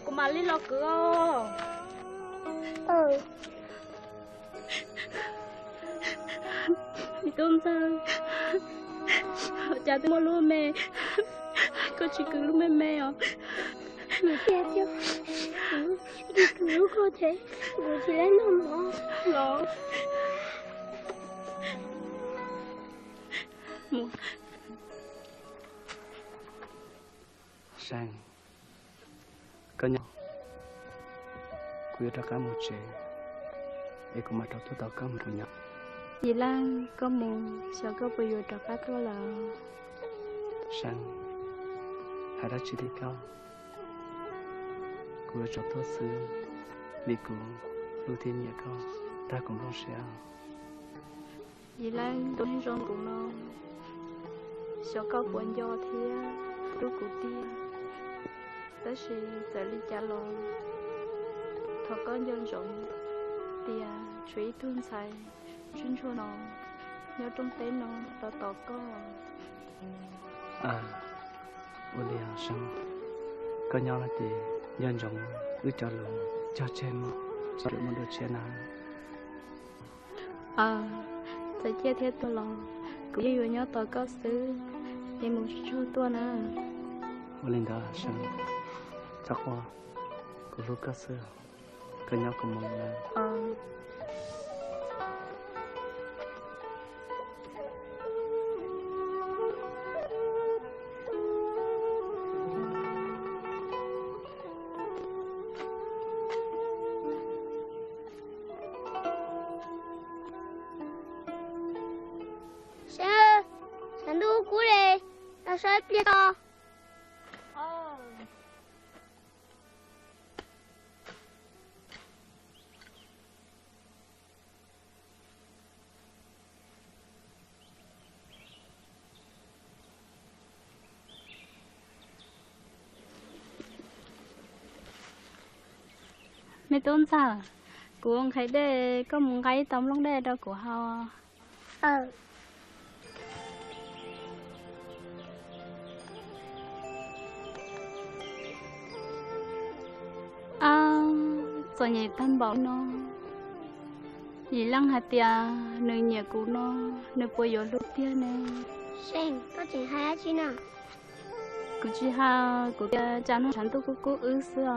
Kuv mam li los kwv os. Me tub ntxawg, cas twb muaj lub me, koj tsis kwv lub me me os? Tiag tiag, kwv lub koj ces kuv tsis lab noj mov los. Seej, koj nyob, kuv yuav rov qab mus tsev, es kuv mam rov tuaj tos koj mus kuv nyob. Yim Leej, koj mus, xyov koj puas yuav rov qab tuaj lawm. Seej, hais dab tsi li koj, kuv yuav tsum tuaj xwb, vim kuv hlub thiab nyiam koj tag kuv nplooj siab. Yim Leej, tus neeg zoo li kuv no, xyov koj puas nco thiab hlub kuv tiag. Tab sis txawm li cas los thov koj nco ntsoov tias tshuav ib tug ntxhais ntsuag ntsuag no nyob rooj teb no tos tos koj. Ua li os Seej, koj nyob no ces nco ntsoov wb cov lus cog tseg mog, txhob mus dua tshiab na. Aw, txawm ciaj thiab tuag los kuv yeej yuav nyob tos koj xwb, es mus tsuag tsuag tuaj na. Ua li ntawd Seej, txhob quaj, kuv hlub koj xwb, koj nyob kuv mus na. Sab, sab ntuj kub li, los saib ib pliag tso. Me tub ntxawg, kuv nqhis dej, koj mus nqa ib tau nplooj dej rau kuv haus. Txom nyem tag npaum no, Yim Leej hais tias nws nyiam kuv no, nws puas yuav hlub tiag ne? Seej, koj tseem hais dab tsi na? Kuv tsis hais, kuv tias tsam no tshav ntuj kub kub wb xwb os.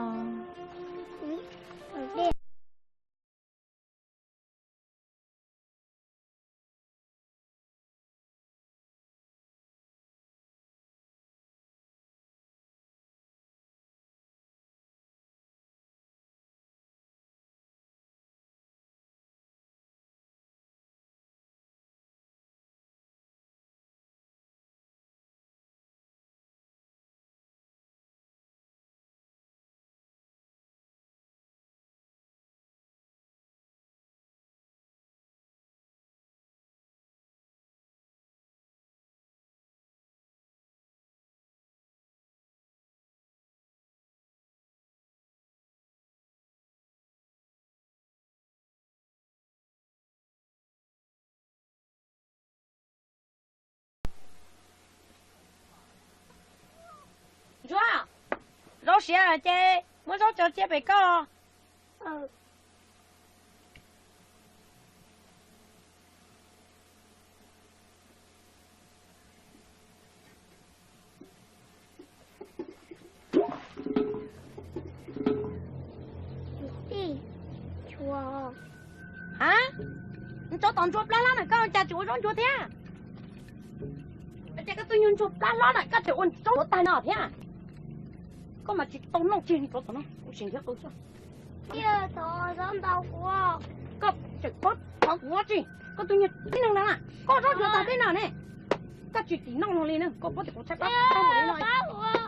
Ntsuag, zaub siav ces muab zaub tso cia pem koj. Ha, tsov tom ntsuag plab hlob na, koj cas tsis ua zaub ntsuag thiab? Cas koj tus nyuag ntsuag plab hlob na, koj tseem ua zaub ntsuag tag no thiab? Koj mas tsis tau noj tseg li tsov tom no, kuv tsis nrhiav qw xwb. Koj tseem pab thov kuv ua tsi? Koj tus nyuag tib neeg na, koj zaub ntsuag tag teb no ne, koj tsis tim noj no li na, koj paub tias kuv tshaib plab tag npaum li no.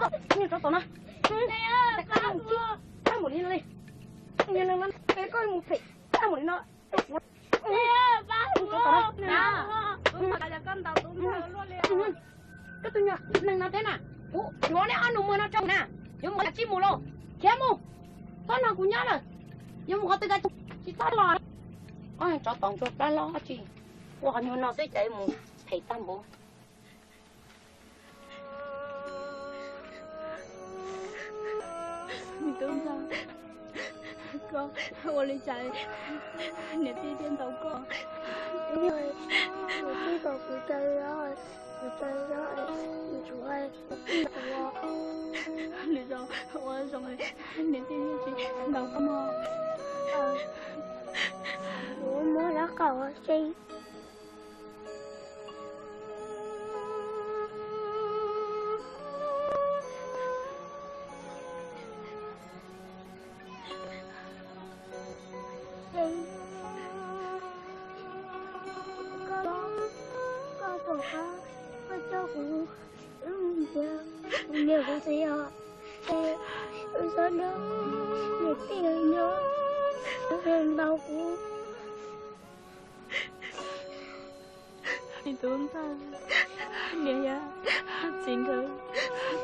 Koj tus nyuag tsov tom no, tag npaum li no li, koj mus phem tag npaum li no. Koj tus nyuag neeg no thiab na, kuv yuav nej ob nus muag no rau na, yuav mus kav tsij mus lauj, khiav mus, txhob nrog kuv nyob lawm, yuav mus qhov twg kav tsij, tsis txhob los. Ob tsov tom ntsuag plab hlob tsi, ua qhov nyuag no xwb cas mus phem tag npaum. Tub Ntxawg, koj ua li cas niam tij thiaj ntaus koj? Niam tij ntaus kuv cov zaub, kuv cov zaub, kuv tsuas hais niam tij ntaus kuv. Lwm zaus ua zoo niam tij thiaj tsis ntaus koj mog. Kuv muab lab qau xeeb. Koj pom qab, koj coj kuv mus nrhiav kuv niam kuv txiv os. Es kuv txhob nrog niam tij nyob, ntaus kuv. Me Tub Ntxawg, niam thiab txiv nkawd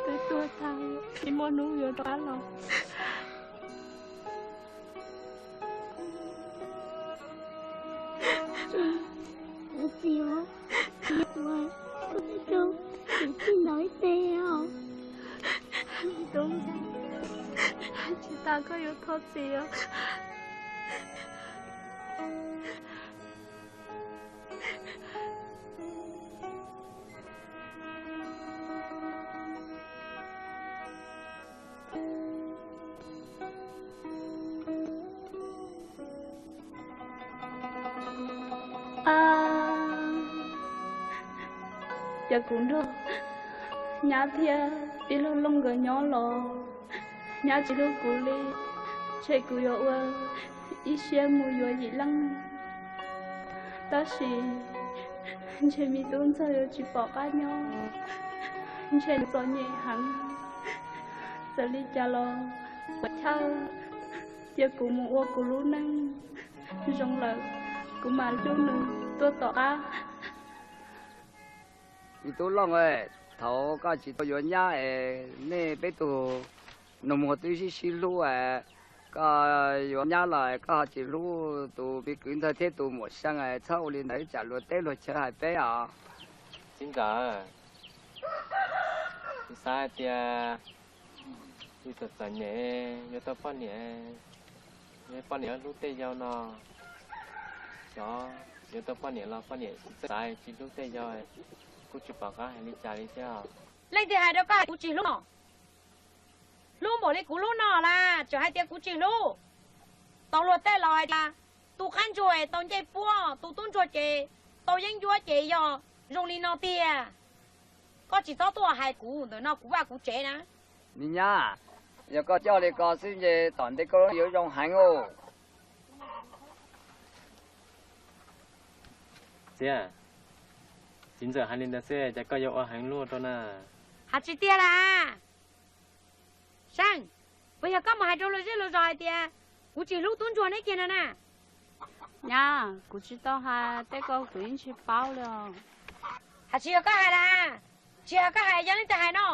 twb tuag tag, tsis muaj hnub yuav rov qab los. Txiv, txiv, kuv rau niam tij ntaus ib teg os. Tub Ntxawg, tsis tas koj yuav thov txiv os. Ces kuv nrog nyab thiab tij laug Looj nkawd nyob los nyab tsis hlub kuv li, ntshe kuv yuav ua ib siab mus yuav yim leej. Tab sis ntshe me Tub Ntxawg yuav tsis pom qab nyob, ntshe nws txom nyem heev. Txawm li cas los kuv chawj, cia kuv mus ua kuv lub neej zoo lawm, kuv mam hlub nws tuaj tom qab. Me tub Looj, thaum koj tsis tau yuav nyab es nej peb tug nus muag twb sib sib hlub es, koj yuav nyab los koj ho tsis hlub tus me kwv ntxawg thiab tus muam Seej es txhob ua li ntawd tsam luag teb luag chaw hais peb os. Txiv ntxawm, kuv xav hais tias txom txom nyem, yuav tau poj niam, poj niam hlub tej yau no, xyov yuav tau poj niam los poj niam tsis txawj xav tsis hlub tej yau, kuv tsis pom qab hais li cas li thiab. Leej twg hais rau koj hais kuv tsis hlub no? Hlub npaum li kuv hlub no las tseem hais tias kuv tsis hlub. Tau luag tej laus hais tias tus qab ntsuag tau ncej puab, tus tub ntsuag ces tau yeeb ncuab ces yog zoo li no tiag. Koj tsis txhob tuaj hais kuv ntawm no kuv vaj kuv tsev na. Me nyab, yog koj coj li ko xwb ces tom ntej koj yuav zoo heev os. Txiv, txiv ntxawm hais li ntawd xwb ces koj yuav ua heev luaj rau na. Hais tsis tiag las. Seej, puas yog koj mus hais rau luag zej luag zos hais tias kuv tsis hlub tub ntsuag neb kiag no na? Nyab, kuv tsis tau hais, tej ko kuv yeej tsis paub li os. Hais tsis yog koj hais las? Tsis yog koj hais yog leej twg hais no?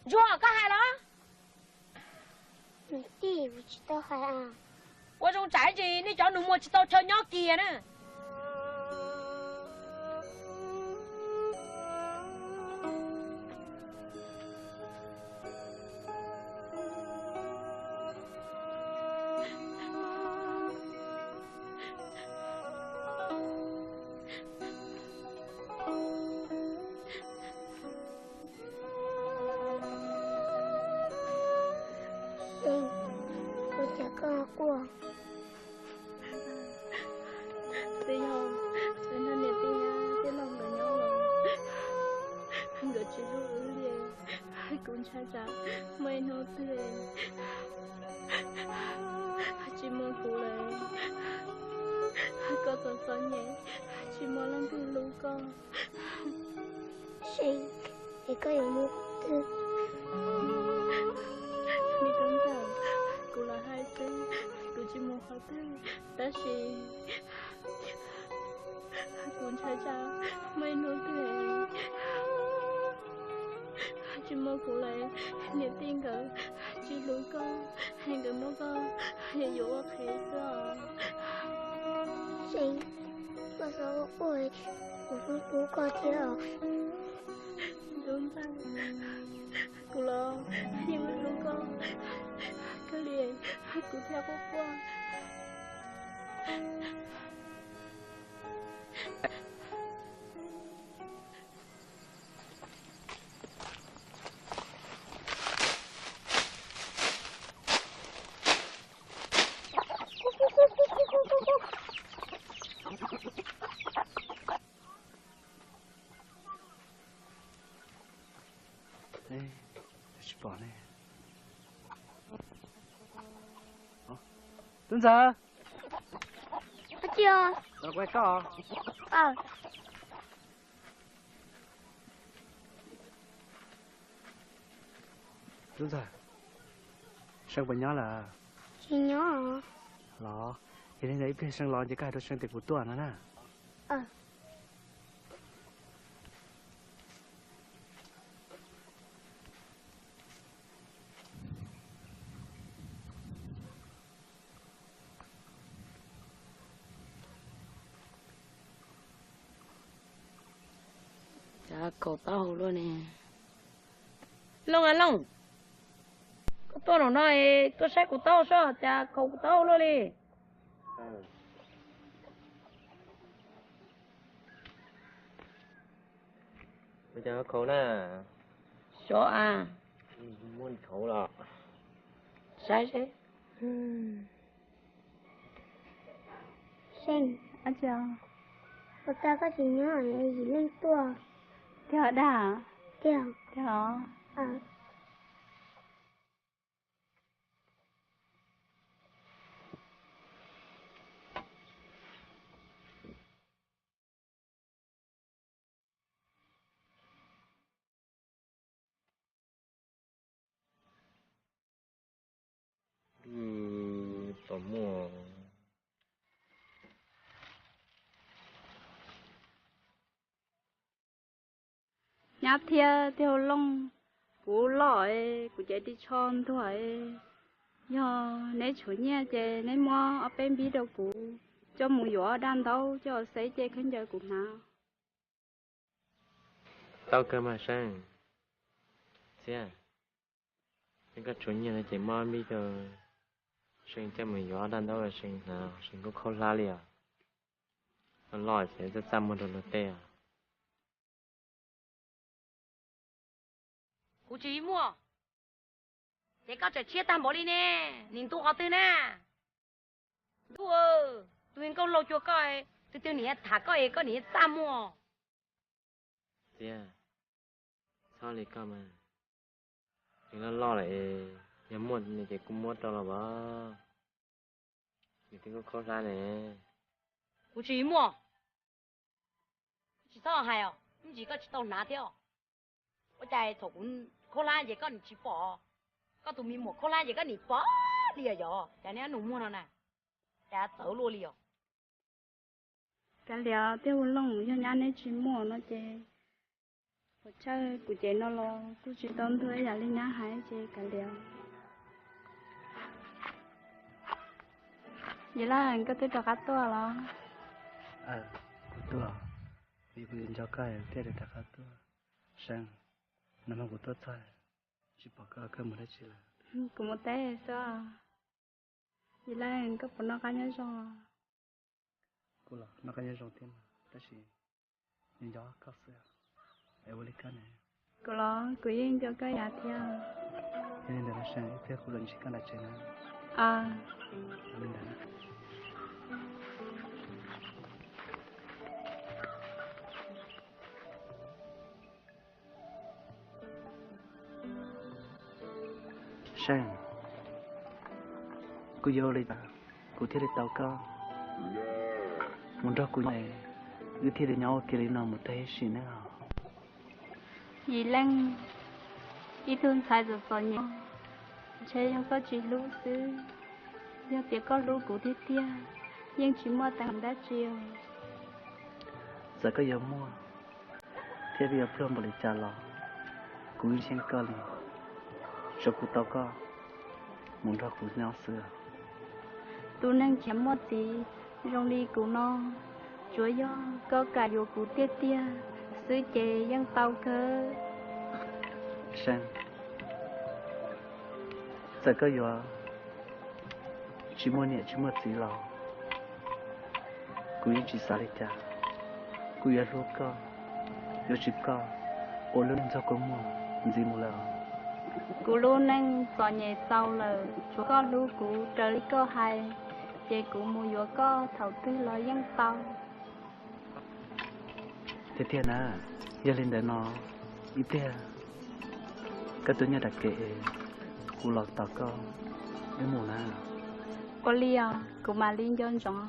Ntsuag, koj hais los? Tij, kuv tsis tau hais. Ua zoo tsam ib ntsis nej cov nus muag tsis tau chaw nyob kiag na. Ua cas koj quaj? Twb yog niam tij thiab los nkawd nyob los nkawd tsis hlub wb li. Kuv ntshai tsam muaj ib hnub twg tsis muaj kuv lawm, koj txom txom nyem tsis muaj leej twg hlub koj. Es koj yuav mus twg? Me tub ntxawm, kuv los hais xwb, kuv tsis mus qhov twg, tab sis kuv ntshai tsam muaj ib hnub twg tsis muaj kuv lawm, niam tij nkawd tsis hlub koj, nkawd muab koj yuav ua qhev xwb os. Koj txhob quaj, kuv hlub hlub koj thiab os. Tub ntxawm, kuv los yeej hlub koj, Kuv thiaj quaj quaj. Tsis pom ne. Tub Ntxawg. Ab, tsis os. Los kuv koj. Tub Ntxawg, Seej puas nyob lawm? Tsis nyob. Los, yog li ntawd ib pliag Seej los ces koj hais rau Seej tias kuv tuaj no na. Cas khaus taub hau luaj ne. Looj a Looj, koj tuaj nram no es tuaj saib kuv taub hau seb cas khaus kuv taub hau luaj li. Ua cas khaus na? Xyov a. Muab khaus los saib seb. Seej, ua cas koj tsis nyob, Yim Leej tuaj? Tiag dag? Tiag. Tiag os. Nyab thiab tij hau Looj, kuv loj, kuv cev ris tsho ntuag. Yog neb tshuav nyiaj ces neb muab ob peb npib rau kuv coj mus yuav ob daj ntaub coj xeb cej khaub ncaws kuv hnav. Tau kawg mas Seej. Txiab, yog koj tshuav nyiaj no ces muab ob npib rau Seej coj mus yuav ob daj ntaub rau Seej hnav, Seej kuj khaub hlab li os. Loj ces txaj txaj muag rau luag tej os. Kuv tsis muaj. Ces koj tseem tshiab tag npaum li ne, nim ntu qhov twg na? Ntuj, tus nkauj laus cuag koj, twg twg nim tham koj es koj nim txaj muag. Txiab, txhob li koj mas. Nws loj loj lawm es yog muaj no ces kuj muab rau los as. Nws twb khaub hlab ne. Kuv tsis muaj. Tsis txhob hais os, ib ntsis koj tsis tau hnav thiab os. Ua cas thaum kuv khaub hlab ces koj nim tsis pom, koj tus me muam khaub hlab ces koj nim pom li os. Yog cas neb ob nus muag no na, cas txawv luaj li os. Kav liam, tij hau Looj, yog nyab neb tsis muaj no ces ua tshawj kuv cev no los kuj tsis tau ntuag ib yam li nyab hais ces kav liam. Yim Leej, koj twb rov qab tuaj los? Kuv tuaj, vim kuv nco koj thiaj li rov qab tuaj. Seej, nag hmo kuv tuaj txog tsis pom koj, koj mus dab tsi lawm? Kuv mus teb xwb. Yim Leej, koj puas noj qab nyob zoo? Kuv los noj qab nyob zoo thiab mas, tab sis nco nco koj xwb, es ua li koj ne? Kuv los kuv yeej nco koj ib yam thiab. Yog li ntawd los Seej, ib pliag kuv los ntsib koj nram tsev na. Ua li ntawd. Seej, kuv yuav ua li cas kuv thiaj li tau koj mus nrog kuv nyob, wb thiaj li nyob ua ke li no mus tag ib sim neej os? Yim Leej, ib tug ntxhais txom txom nyem, ntshe yog koj tsis hlub xwb. Yog tias koj hlub kuv tiag tiag, yeej tsis muaj teeb meem dab tsi os. Txawm koj yuav muaj thiab yuav pluag npaum li cas los kuv yeej ntseeg koj li. Tsuav kuv tau koj mus nrog kuv nyob xwb. Tus neeg khiav muaj txiv zoo li kuv no, tsuav yog koj kam yuav kuv tiag tiag xwb ces yeej tau kawg. Seej, txawm koj yuav Tsis muaj niam tsis muaj txiv los kuv yeej tsis xav li cas. Kuv yuav hlub koj, yuav tsum koj ua lub neej nrog kuv mus ntxiv mus lawm. Kuv lub neej txom nyem txaus lawm, tsuav koj hlub kuv raws li koj hais, ces kuv mus yuav koj thaum twg los yeej tau. Tiag tiag na, yog li ntawd no ib pliag koj tuaj nyob tom kev es kuv los tos koj wb mus na. Ua li os, kuv mam li nco ntsoov.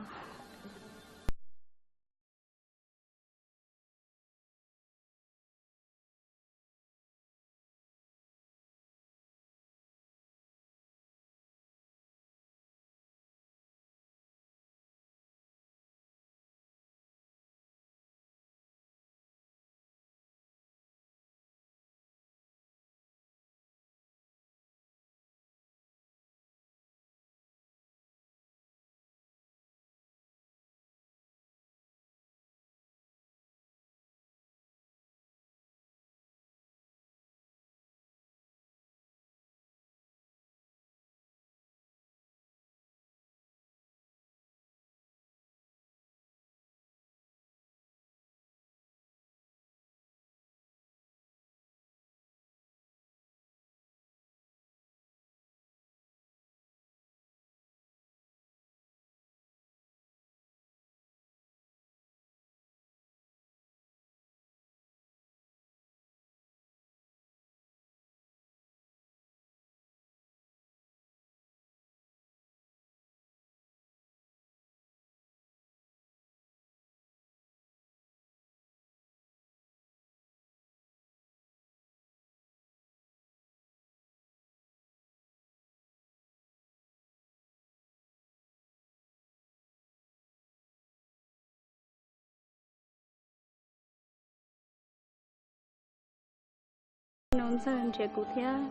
Nus Ntxawg nrhiav kuv thiab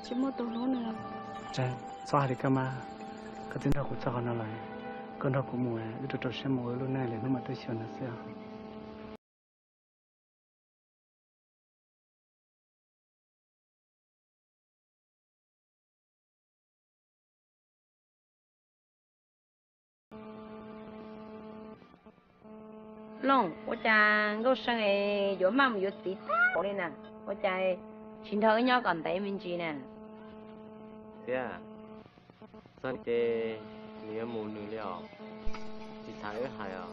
tsis muaj tus hlub nws. Txhob hais li koj mas, koj twb nrog kuv txog qhov no lawm, koj nrog kuv mus wb rau rau siab mus ua lub neej li hnub mam tuaj xyuas nws xwb. Looj, ua cas Nkauj See yuav maj mus yuav txiv tag npaum li na? Ua cas tsis nrog wb nyob kom ntev me ntsis na? Tiag, txog ces nws yuav mus nws li os, tsis xav wb hais os.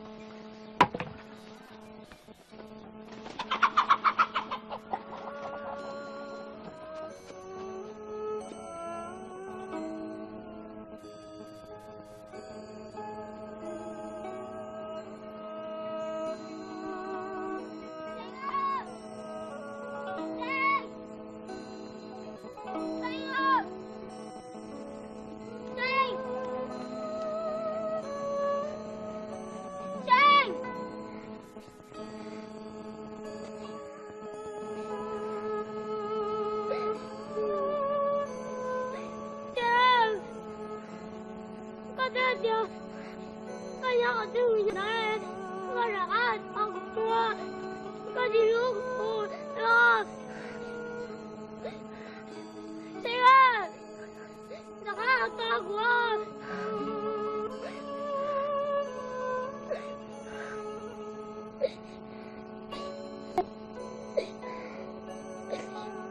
Koj twb tias koj nyob qhov twg kuv nyob ntawd, koj rov qab tos kuv tuaj, koj tsis hlub kuv los? Rov qab tos kuv.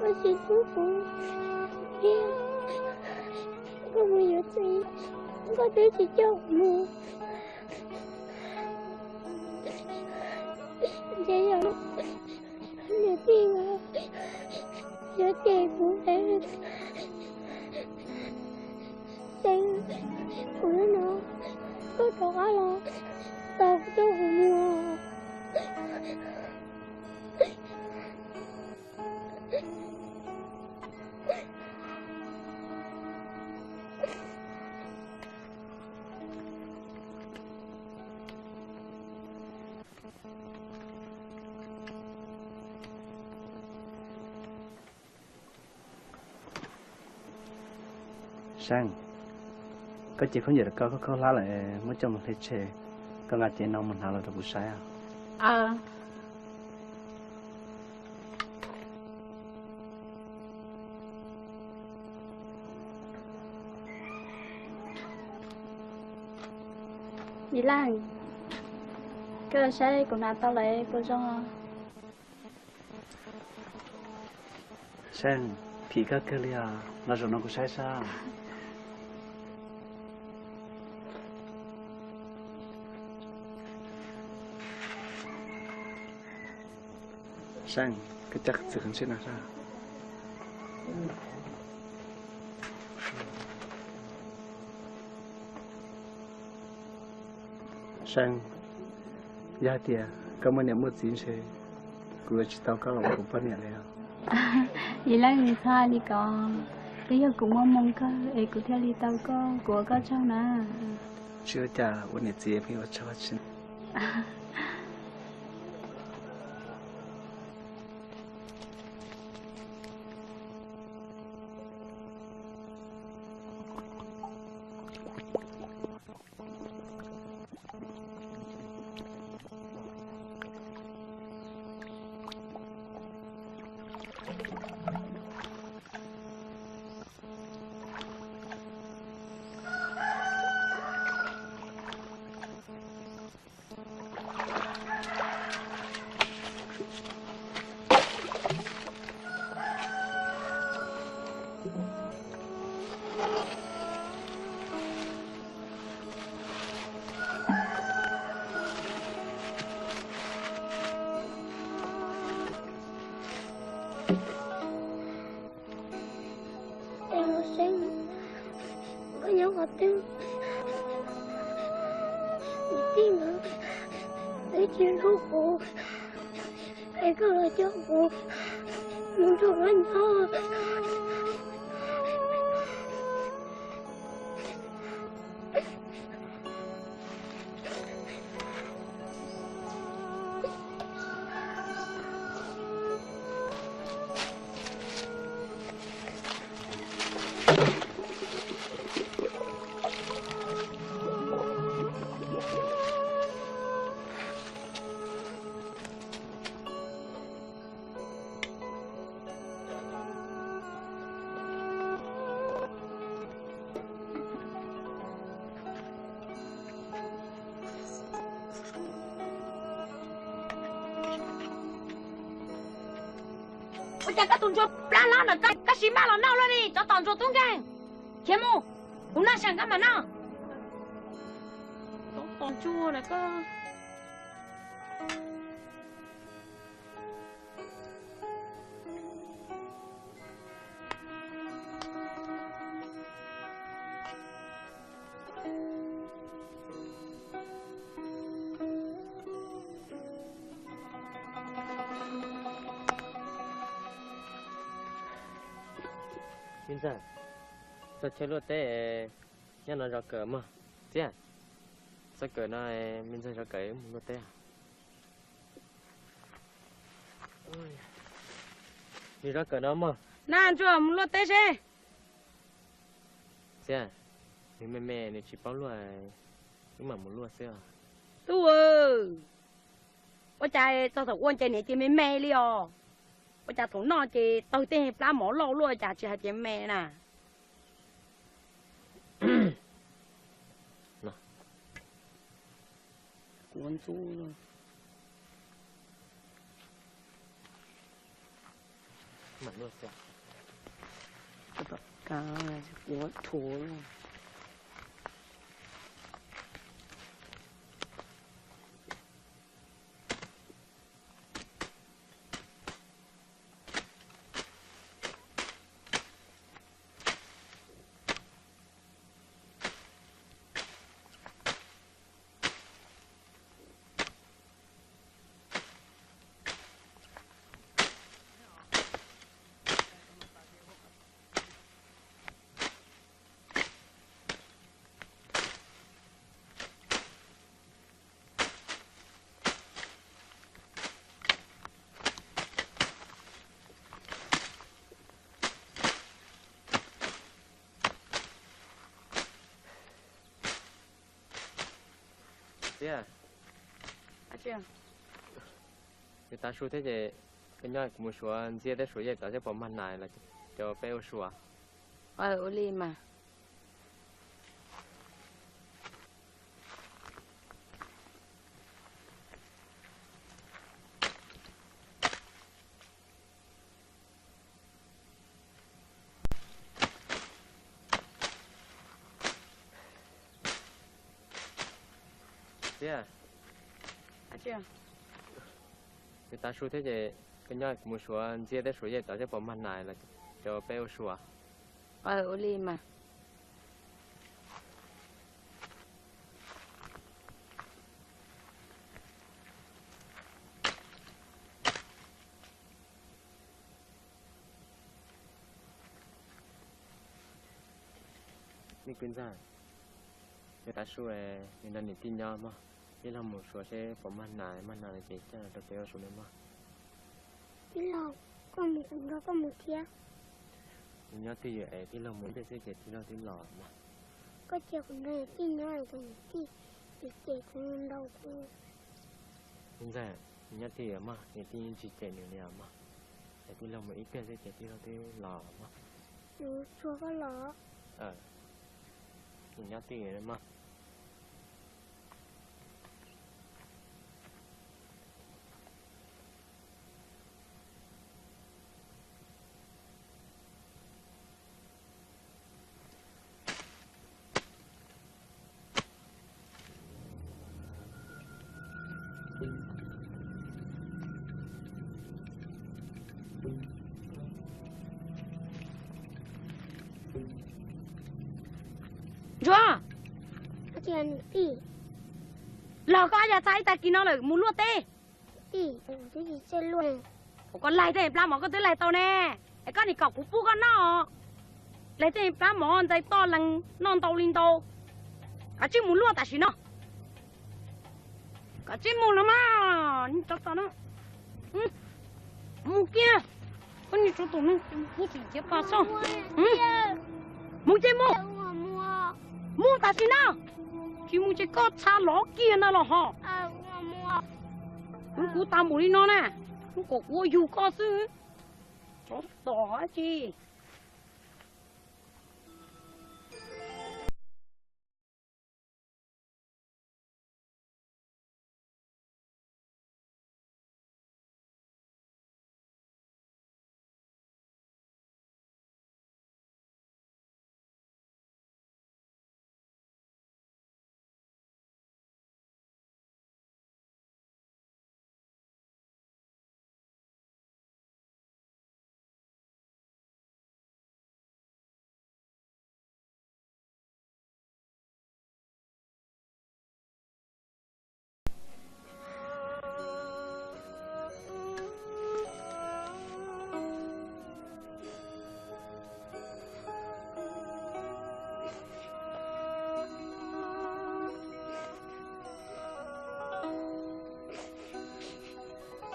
Koj tsis hlub kuv thiab, koj mus yuav txiv, koj twb tsis coj kuv mus. Ntshe yog niam tij yuav cem kuv es, Xeeb, kuv nyob no, koj rov qab los tos kuv coj kuv mus. Seeb, koj cev khaub ncaws rau koj khaub hlab lawm, muab coj mus hle tseg, koj nqa cev no mus hnav los rau kuv saib. Yis Leej, koj saib kuv hnav tau lawm puas zoo? Seej, phim koj kawg li os, los zaum no kuv saib sab. Seej, koj coj qhov txwv qhov ntswg no sab. Seej, yog hais tias koj muaj niam muaj txiv ntshe kuv yuav tsis tau koj los ua kuv poj niam li os. Yis Leej, txhob hais li ko, twb yog kuv muaj hmoo kawg es kuv thiaj li tau koj, kuv ua koj tsaug na. Tsis ua cas, ua niam txiv pheej ua tsaug tsi. Es Seej, koj nyob qhov twg? Niam tij nkawd twb tsis hlub kuv, es koj los coj kuv mus nrog lawv nyob. Ua cas koj tus ntsuag plab hlob ntawm koj, koj siv maj los noj luaj li, tsov tom ntsuag tub nkeeg. Khiav mus, kuv noj seem koj mam noj. Tsov tom ntsuag na koj. Me ntxawg, txog chaw luaj teb nyob no zov kawm mog. Txiab, txog kawm no me ntxawg zov kawm mus luaj teb. Nws zov kawm no mog. Na ntsuag, mus luaj teb seb. Txiab, nws me me nws tsis paub luaj, wb mam mus luaj xwb os. Tub, ua cas txog thaum ua ncaws niam ces me me li os? Ua cas thaum noj ces tawg tej plab mov loj luaj cas tsis hais tias me na? Kuv ntxub. Kuv tom kav, kuv thuv. Txiab, nws tav su thiab ces koj nyob kuv mus suav ntxiab thiab suav yej tom thiab pom mag nais los coj peb ua su. Ua li mas. Tiag, nws tav su thiab ces koj nyob kuv mus suav ntxiab thiab suav yej tom seb puas mag nas los rau peb ua sua. Ua li mas. Me kwv ntxawg, yog tav su nws nrog niam tij nyob mog, tij laug mus suav seb puas mag nas, mag nas los ces coj los rau peb ua su nawb mog. Tij laug, koj mus kuv nrog koj mus thiab. Nws nyob twj ywm es tij laug mus ib pliag xwb ces tij laug twb los mog. Koj cia kuv nrog niam tij nyob es niam tij cem kuv ntau kuv. Kwv ntxawg, nws nyob twj ywm mog, niam tij yeej tsis cem nws li os mog. Es tij laug mus ib pliag xwb ces tij laug twb los mog. Nws tshua koj los. Nws nyob twj ywm mog. Ntsuag, los koj yog txog ib tag kis no lawm mus luaj teb. Ua koj laig tej plab mov koj twb laig tau ne, es koj nim kom kuv pub koj noj. Laig tej plab mov ntxais toj lees noj ntau li ntau. Koj tsij mus luaj tam sim no. Koj tsij mus los mas, rov tau na. Mus kiag, koj niag tsov tom no, kuv tsis ciav pas xoj. Mus ces mus, mus tam sim no, tsis mus ces koj txha lov kiag na los ho. Kuv tas npaum li no na, kuv kom kuv ua yug koj xwb. Tsov tom dab tsi.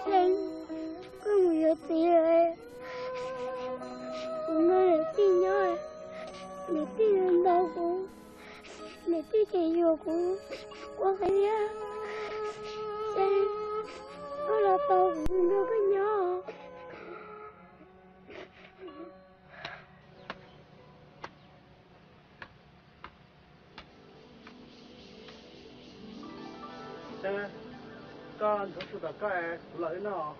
Xeeb, koj mus yuav txiv lawm. Kuv nrog niam tij nyob, niam tij yuav ntaus kuv, niam tij ces yuam kuv ua qhev thiab. Xeeb, koj los tau kuv nrog koj nyob. Koj nthuav su tom koj, kuv los wb noj.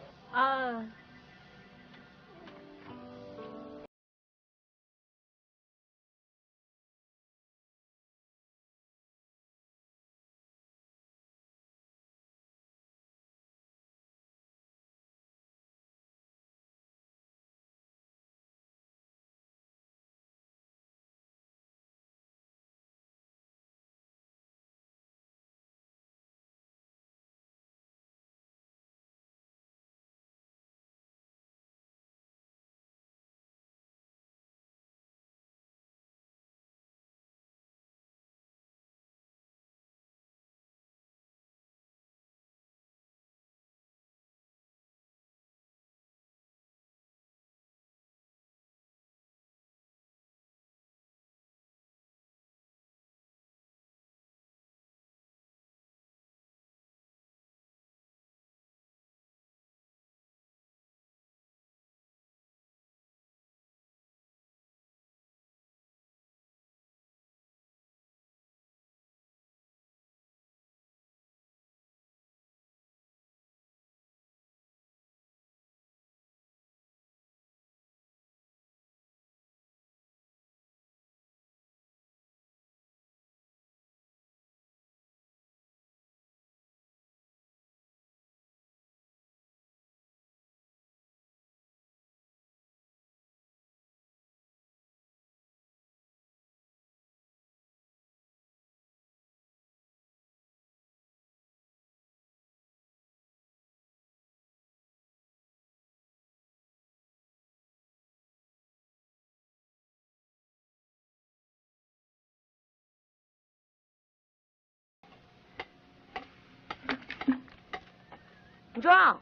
Ntsuag,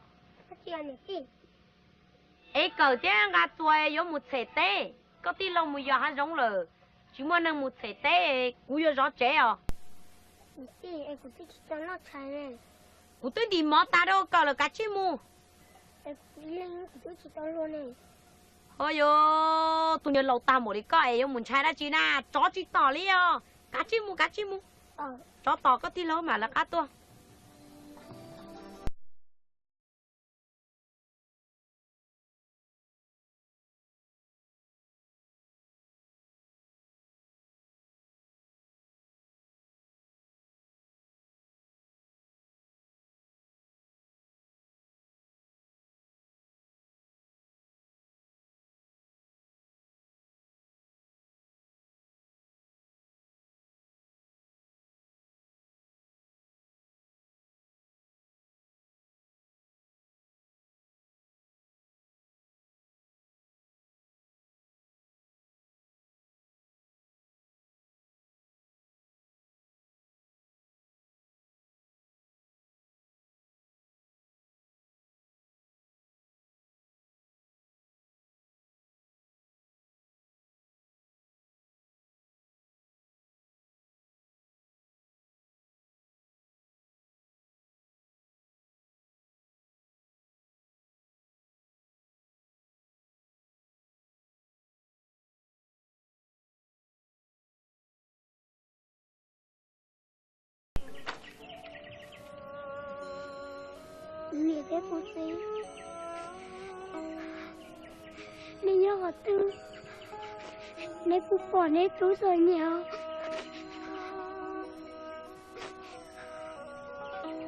es kawm thiab nqa txuas yuav mus txhem teb, koj tij laug mus yos hav zoov lawm, tsis muaj neeg mus txhem teb, kuv yuav zov tsev os. Kuv twb ntim mov tas rau kawm lawm, kav tsij mus. Ho yuav tus niag laus tag npaum li koj es yuav mus ntshai dab tsi na, tsov tsis tom li os. Kav tsij mus, kav tsij mus. Tsov tom koj tij laug mam lawv qab tuaj. Niam thiab kuv txiv, nej nyob qhov twg, nej puas pom nej tub txom nyem os?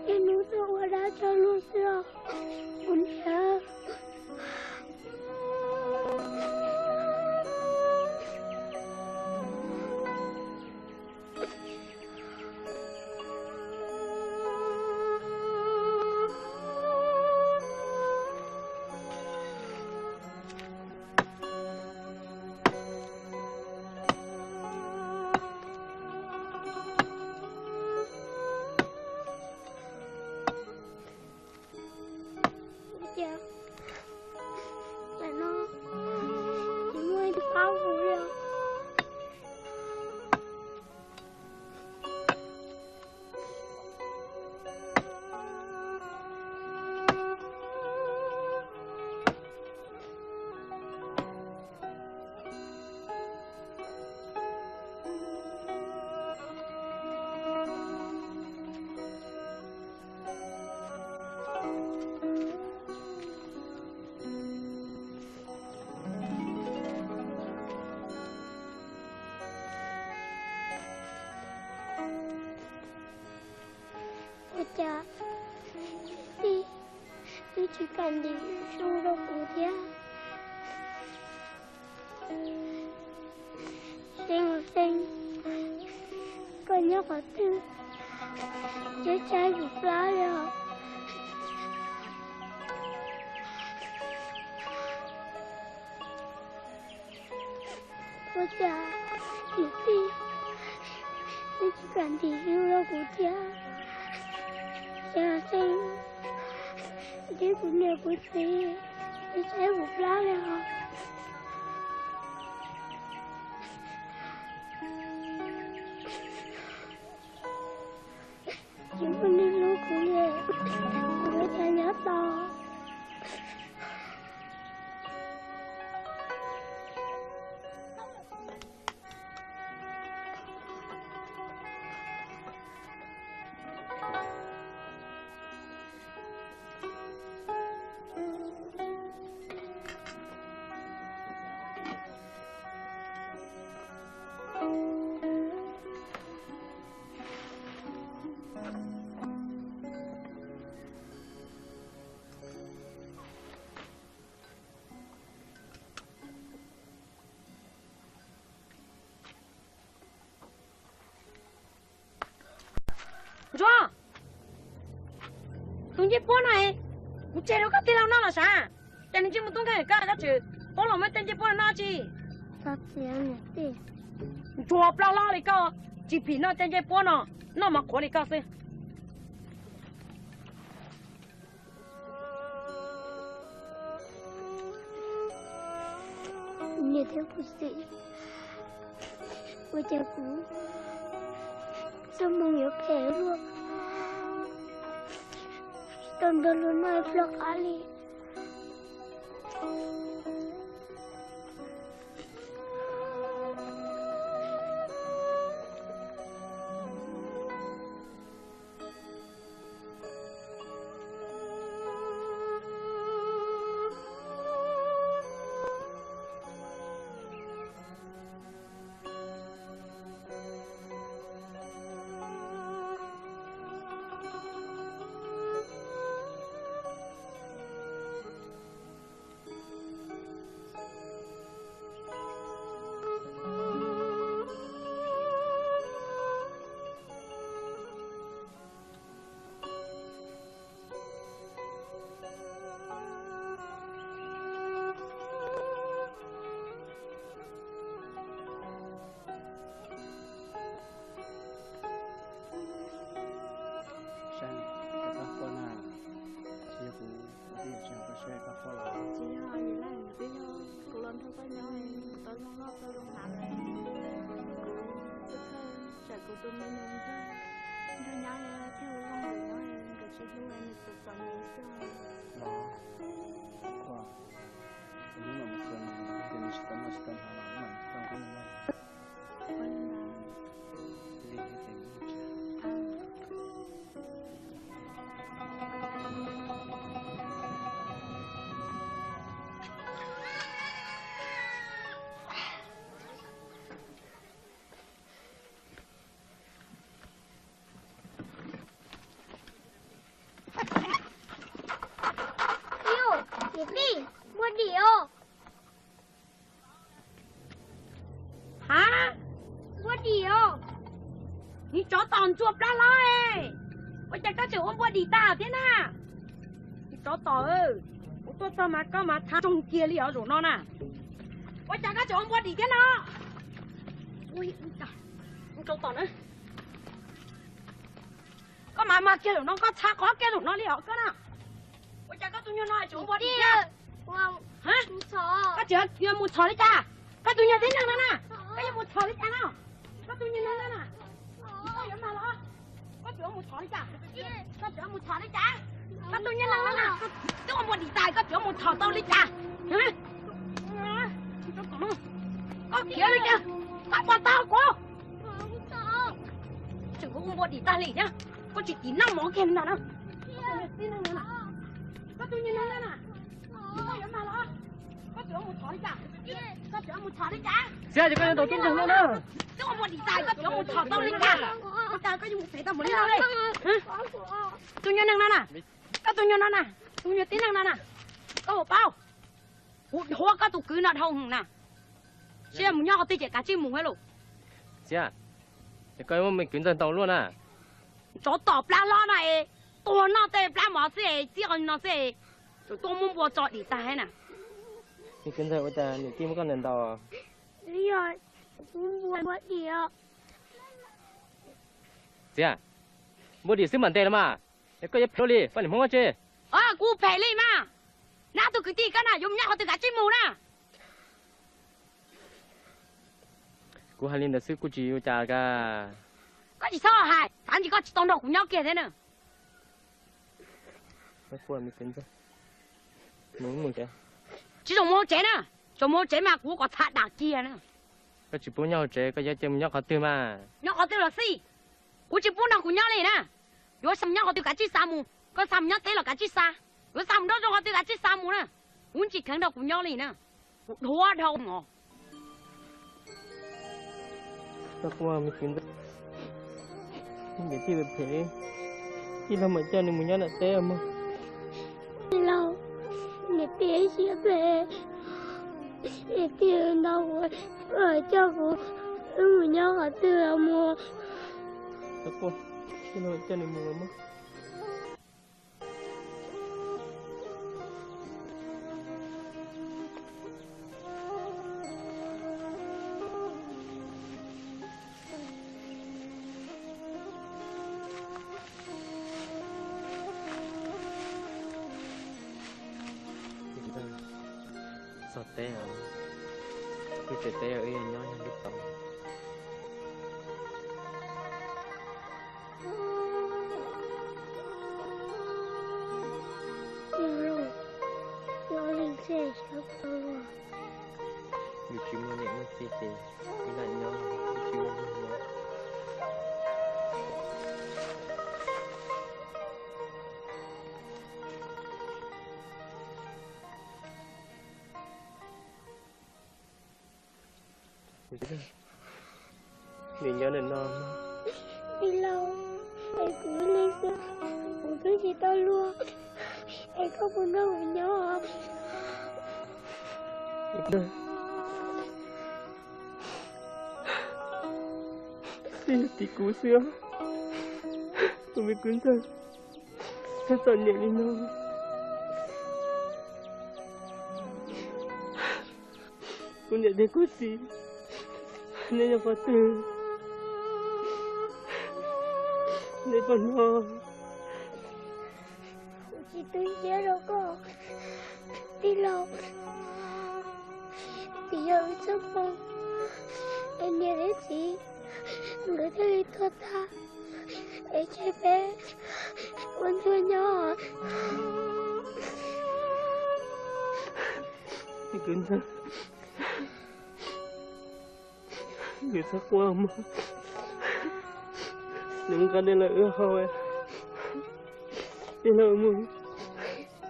Niaj hnub tuaj ua dab tso luag xwb os kuv niam. Ua cas tam no tsis muaj ib tug pab kuv li os? Ua cas tij twb tsis kam ntim su rau kuv thiab? Xeeb, Xeeb, koj nyob qhov twg, nyob saib kuv plab li os. Ua cas niam tij twb tsis kam ntim su rau kuv thiab? Xeeb, Xeeb, twb kuv niam kuv txiv twb saib kuv plab li os. Tsis muaj neeg hlub kuv li, kuv ua cas nyob tau. Ntsuag, tus ncej puab no, kuv tseg rau koj tij laug noj los sav, ces nws tsis mus tub nkeeg koj, koj tseem pub los muab tej ncej puab no noj tsi? Ntsuag plab hlob li koj, tsis phim noj tej ncej puab no, noj mov qhuav li koj xwb. Thiab kuv txiv, ua cas kuv txoj hmoo yuav phem luaj, tsis tau nrog luag noj ib pluag qab li. Saib, koj quaj na, tsis yog kuv, kuv twb yuav tsis yog koj saib koj quaj los. Tsis yog, yog kuv los nrog koj nyob, kuv tau zoo noj tau zoo hnav lawm, kuv txawj txawj tsam kuv tus me nyuam nrog nyab thiab ua zoo lawm no, nkawd tsis hlub nws tus poj niam xwb. Los, kuv hnub no mus xyuas nws ces nws tsis tau noj tsis tau hnav los mam coj kuv mus noj. Ua li ntawd. Li ces mus tsev. Niam tij, npua dim os. Ha, npua dim os. Niag tsov tom ntsuag plab hlob, ua cas koj tseem ua npua dim tag thiab na? Niag tsov tom, kuv tuaj txog mas koj mas txhab tsoog kiag li os zaum no na. Ua cas koj tseem ua npua dim thiab no? Tsov tom na. Koj mas mag kiag zaum no, koj txhab qhov kiag zaum no li os koj na. Ua cas koj tus nyuag no tseem ua npua dim thiab? Koj tseem yuav mus txhom li cas? Koj tus nyuag tib neeg no na, koj yuav mus txhom li cas no? Koj tus nyuag neeg no na, koj yuav mag los? Koj tseem yuav mus txhom li cas? Koj tseem yuav mus txhom li cas? Koj tus nyuag neeg no na, twb ua npua dim tas koj tseem yuav mus txhom tau li cas? Koj khiav li cas? Koj puas tau kuv? Tseem ua npua dim tag li thiab, koj tsis tim noj mov kiag li ntag na. Koj tus nyuag neeg no na, koj yuav mag los? Koj tseem yuav mus txhom li cas? Koj tseem yuav mus txhom li cas? Txiv, ces koj yuav tau tib neeg no na. Twb ua npua dim tas koj tseem yuav mus txhom tau li cas? Ua cas koj yuav mus txhom tau li cas? Tus nyuag neeg no na, koj tus nyuag no na, tus nyuag tib neeg no na, koj puas paub? Kuv dhuav koj tus kwv no dhau hwv na. Seb mus nyob qhov twg ces kav tsij mus lauj. Txiv, ces koj yuav muaj me kwv ntxawg ntau luaj na. Tsov tom plab hlob no es, tuag noj tej plab mov xwb es txij qhov no xwb es, tseem tuaj muab npua tso dim tag na. Me kwv ntxawg, ua cas niam tij muab koj ntaus ntaus? Txiv, npua dim xwb mam ntes los mas, es koj yuav phem li poj niam Hmoob tsi? Kuv phem li mas, nab tus kwv tij koj na yuav mus nyob qhov twg kav tsij mus na. Kuv hais li ntawd xwb kuj tsis ua cas ka. Koj tsis txhob hais, tav ntsis koj tsis tau nrog kuv nyob kiag thiab na. Tsis tsoom mus hauv tsev na, tsoom mus hauv tsev mas kuv kom txha dam kiag na. Koj tsis pub nyob hauv tsev, koj yuav cia mus nyob qhov twg mas? Nyob qhov twg los xij, kuv tsis pub nrog kuv nyob li na. Yuav xa mus nyob qhov twg kav tsij xa mus, koj xa mus nyob teb los kav tsij xa, yuav xa mus nruab nroo qhov twg kav tsij xa mus na. Kuv tsis kheev nrog kuv nyob li na, kuv dhuav dhau os. Niam tij phem, tij laug mam coj nws mus nyob nram teb mog. Tij laug, niam tij siab phem, niam tij ntau, coj kuv mus nyob qhov twg los mus. Tij laug coj nws mus mog. Txog teb os. Kuv tseem teb wb yog nyob yog li tau. Yog li, yog li xwb xyov tau luag. Yus tsis muaj niam muaj txiv ces ib lam nyob, yus tsis muaj nyob. Nws nyob ntawm no. Tij laug, es kuv ib leeg xwb, kuv twb tsis tau luag, es koj puas nrog kuv nyob? Twb yog tim kuv xwb, kuv me kwv ntxawg, koj txom nyem li no. Kuv niam thiab kuv txiv, neb nyob qhov twg? Neb puas hnov? Kuv tsis tu siab rau koj, tij laug. Vim yog wb txoj hmoo, es niam thiab txiv nkawd thiaj li tuag tag, es tseg peb ua ntsuag nyob. Kwv ntxawg, nws txhob quaj mog. Nws muaj qab dej los wb haus, tij laug, mus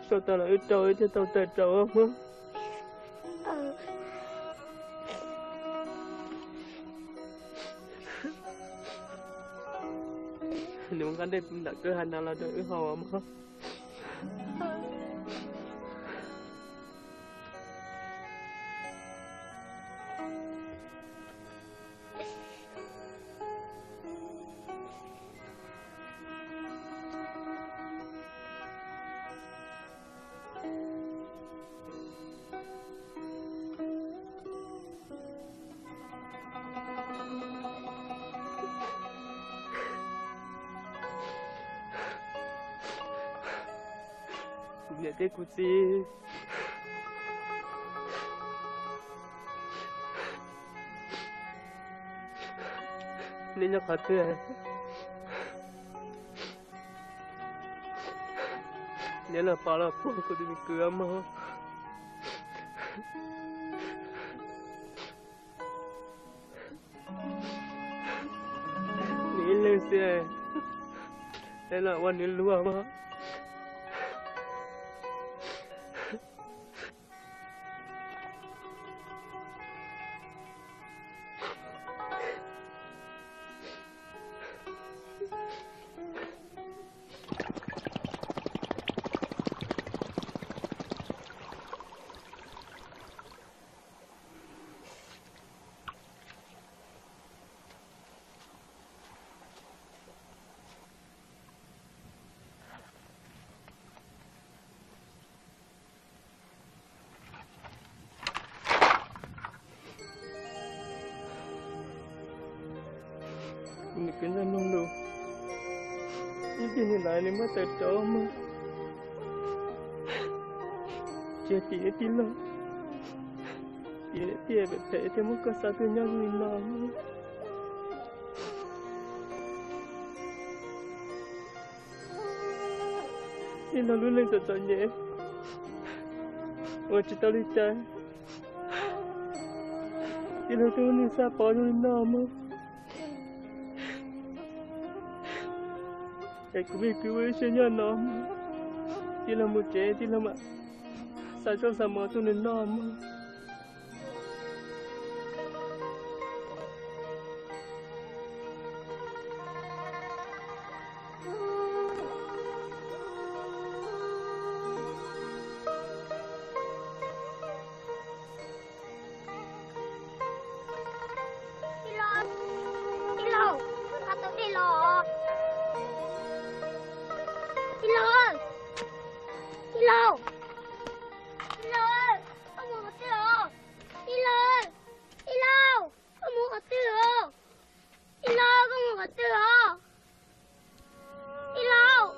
sau tas los wb rau, wb thiaj tau tawm rau mog. Nws muaj qab dej nram kwj ha no los rau wb haus mog. Kuv niam thiab kuv txiv, neb nyob qhov twg? Neb los pom los puag kuv tus me kwv mog. Nws ib leeg xwb, neb los ua nws luag mog. Nws kwv ntxawg mloog lus, ib pliag nws lawv nws muab tawm rau mog. Tsis tim neb tij laug, tim niam tij pem phem thiaj muab koj xa tuaj nyob li no. Tij laug lub neej txom txom nyem, ua tsis tau li cas, tij laug twb muab nws xa pov zoo li no mog. Es kuv me kwv ua ib siab nyob no, tij laug mus tsev tij laug mam xa zaub xa mov tuaj nws noj mog. Tij laug, tij laug, koj tau dej los? Tij laug, tij laug, tij laug, koj mus qhov twg os? Tij laug, tij laug, tij laug, koj mus qhov twg os? Tij laug, koj mus qhov twg os? Tij laug,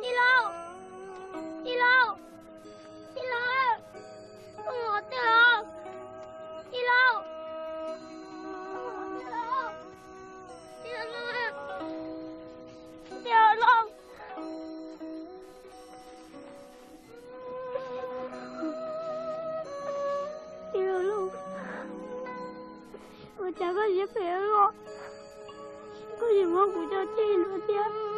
tij laug, tij laug, tij laug, koj mus qhov twg os? Kuv cov txij no thiab.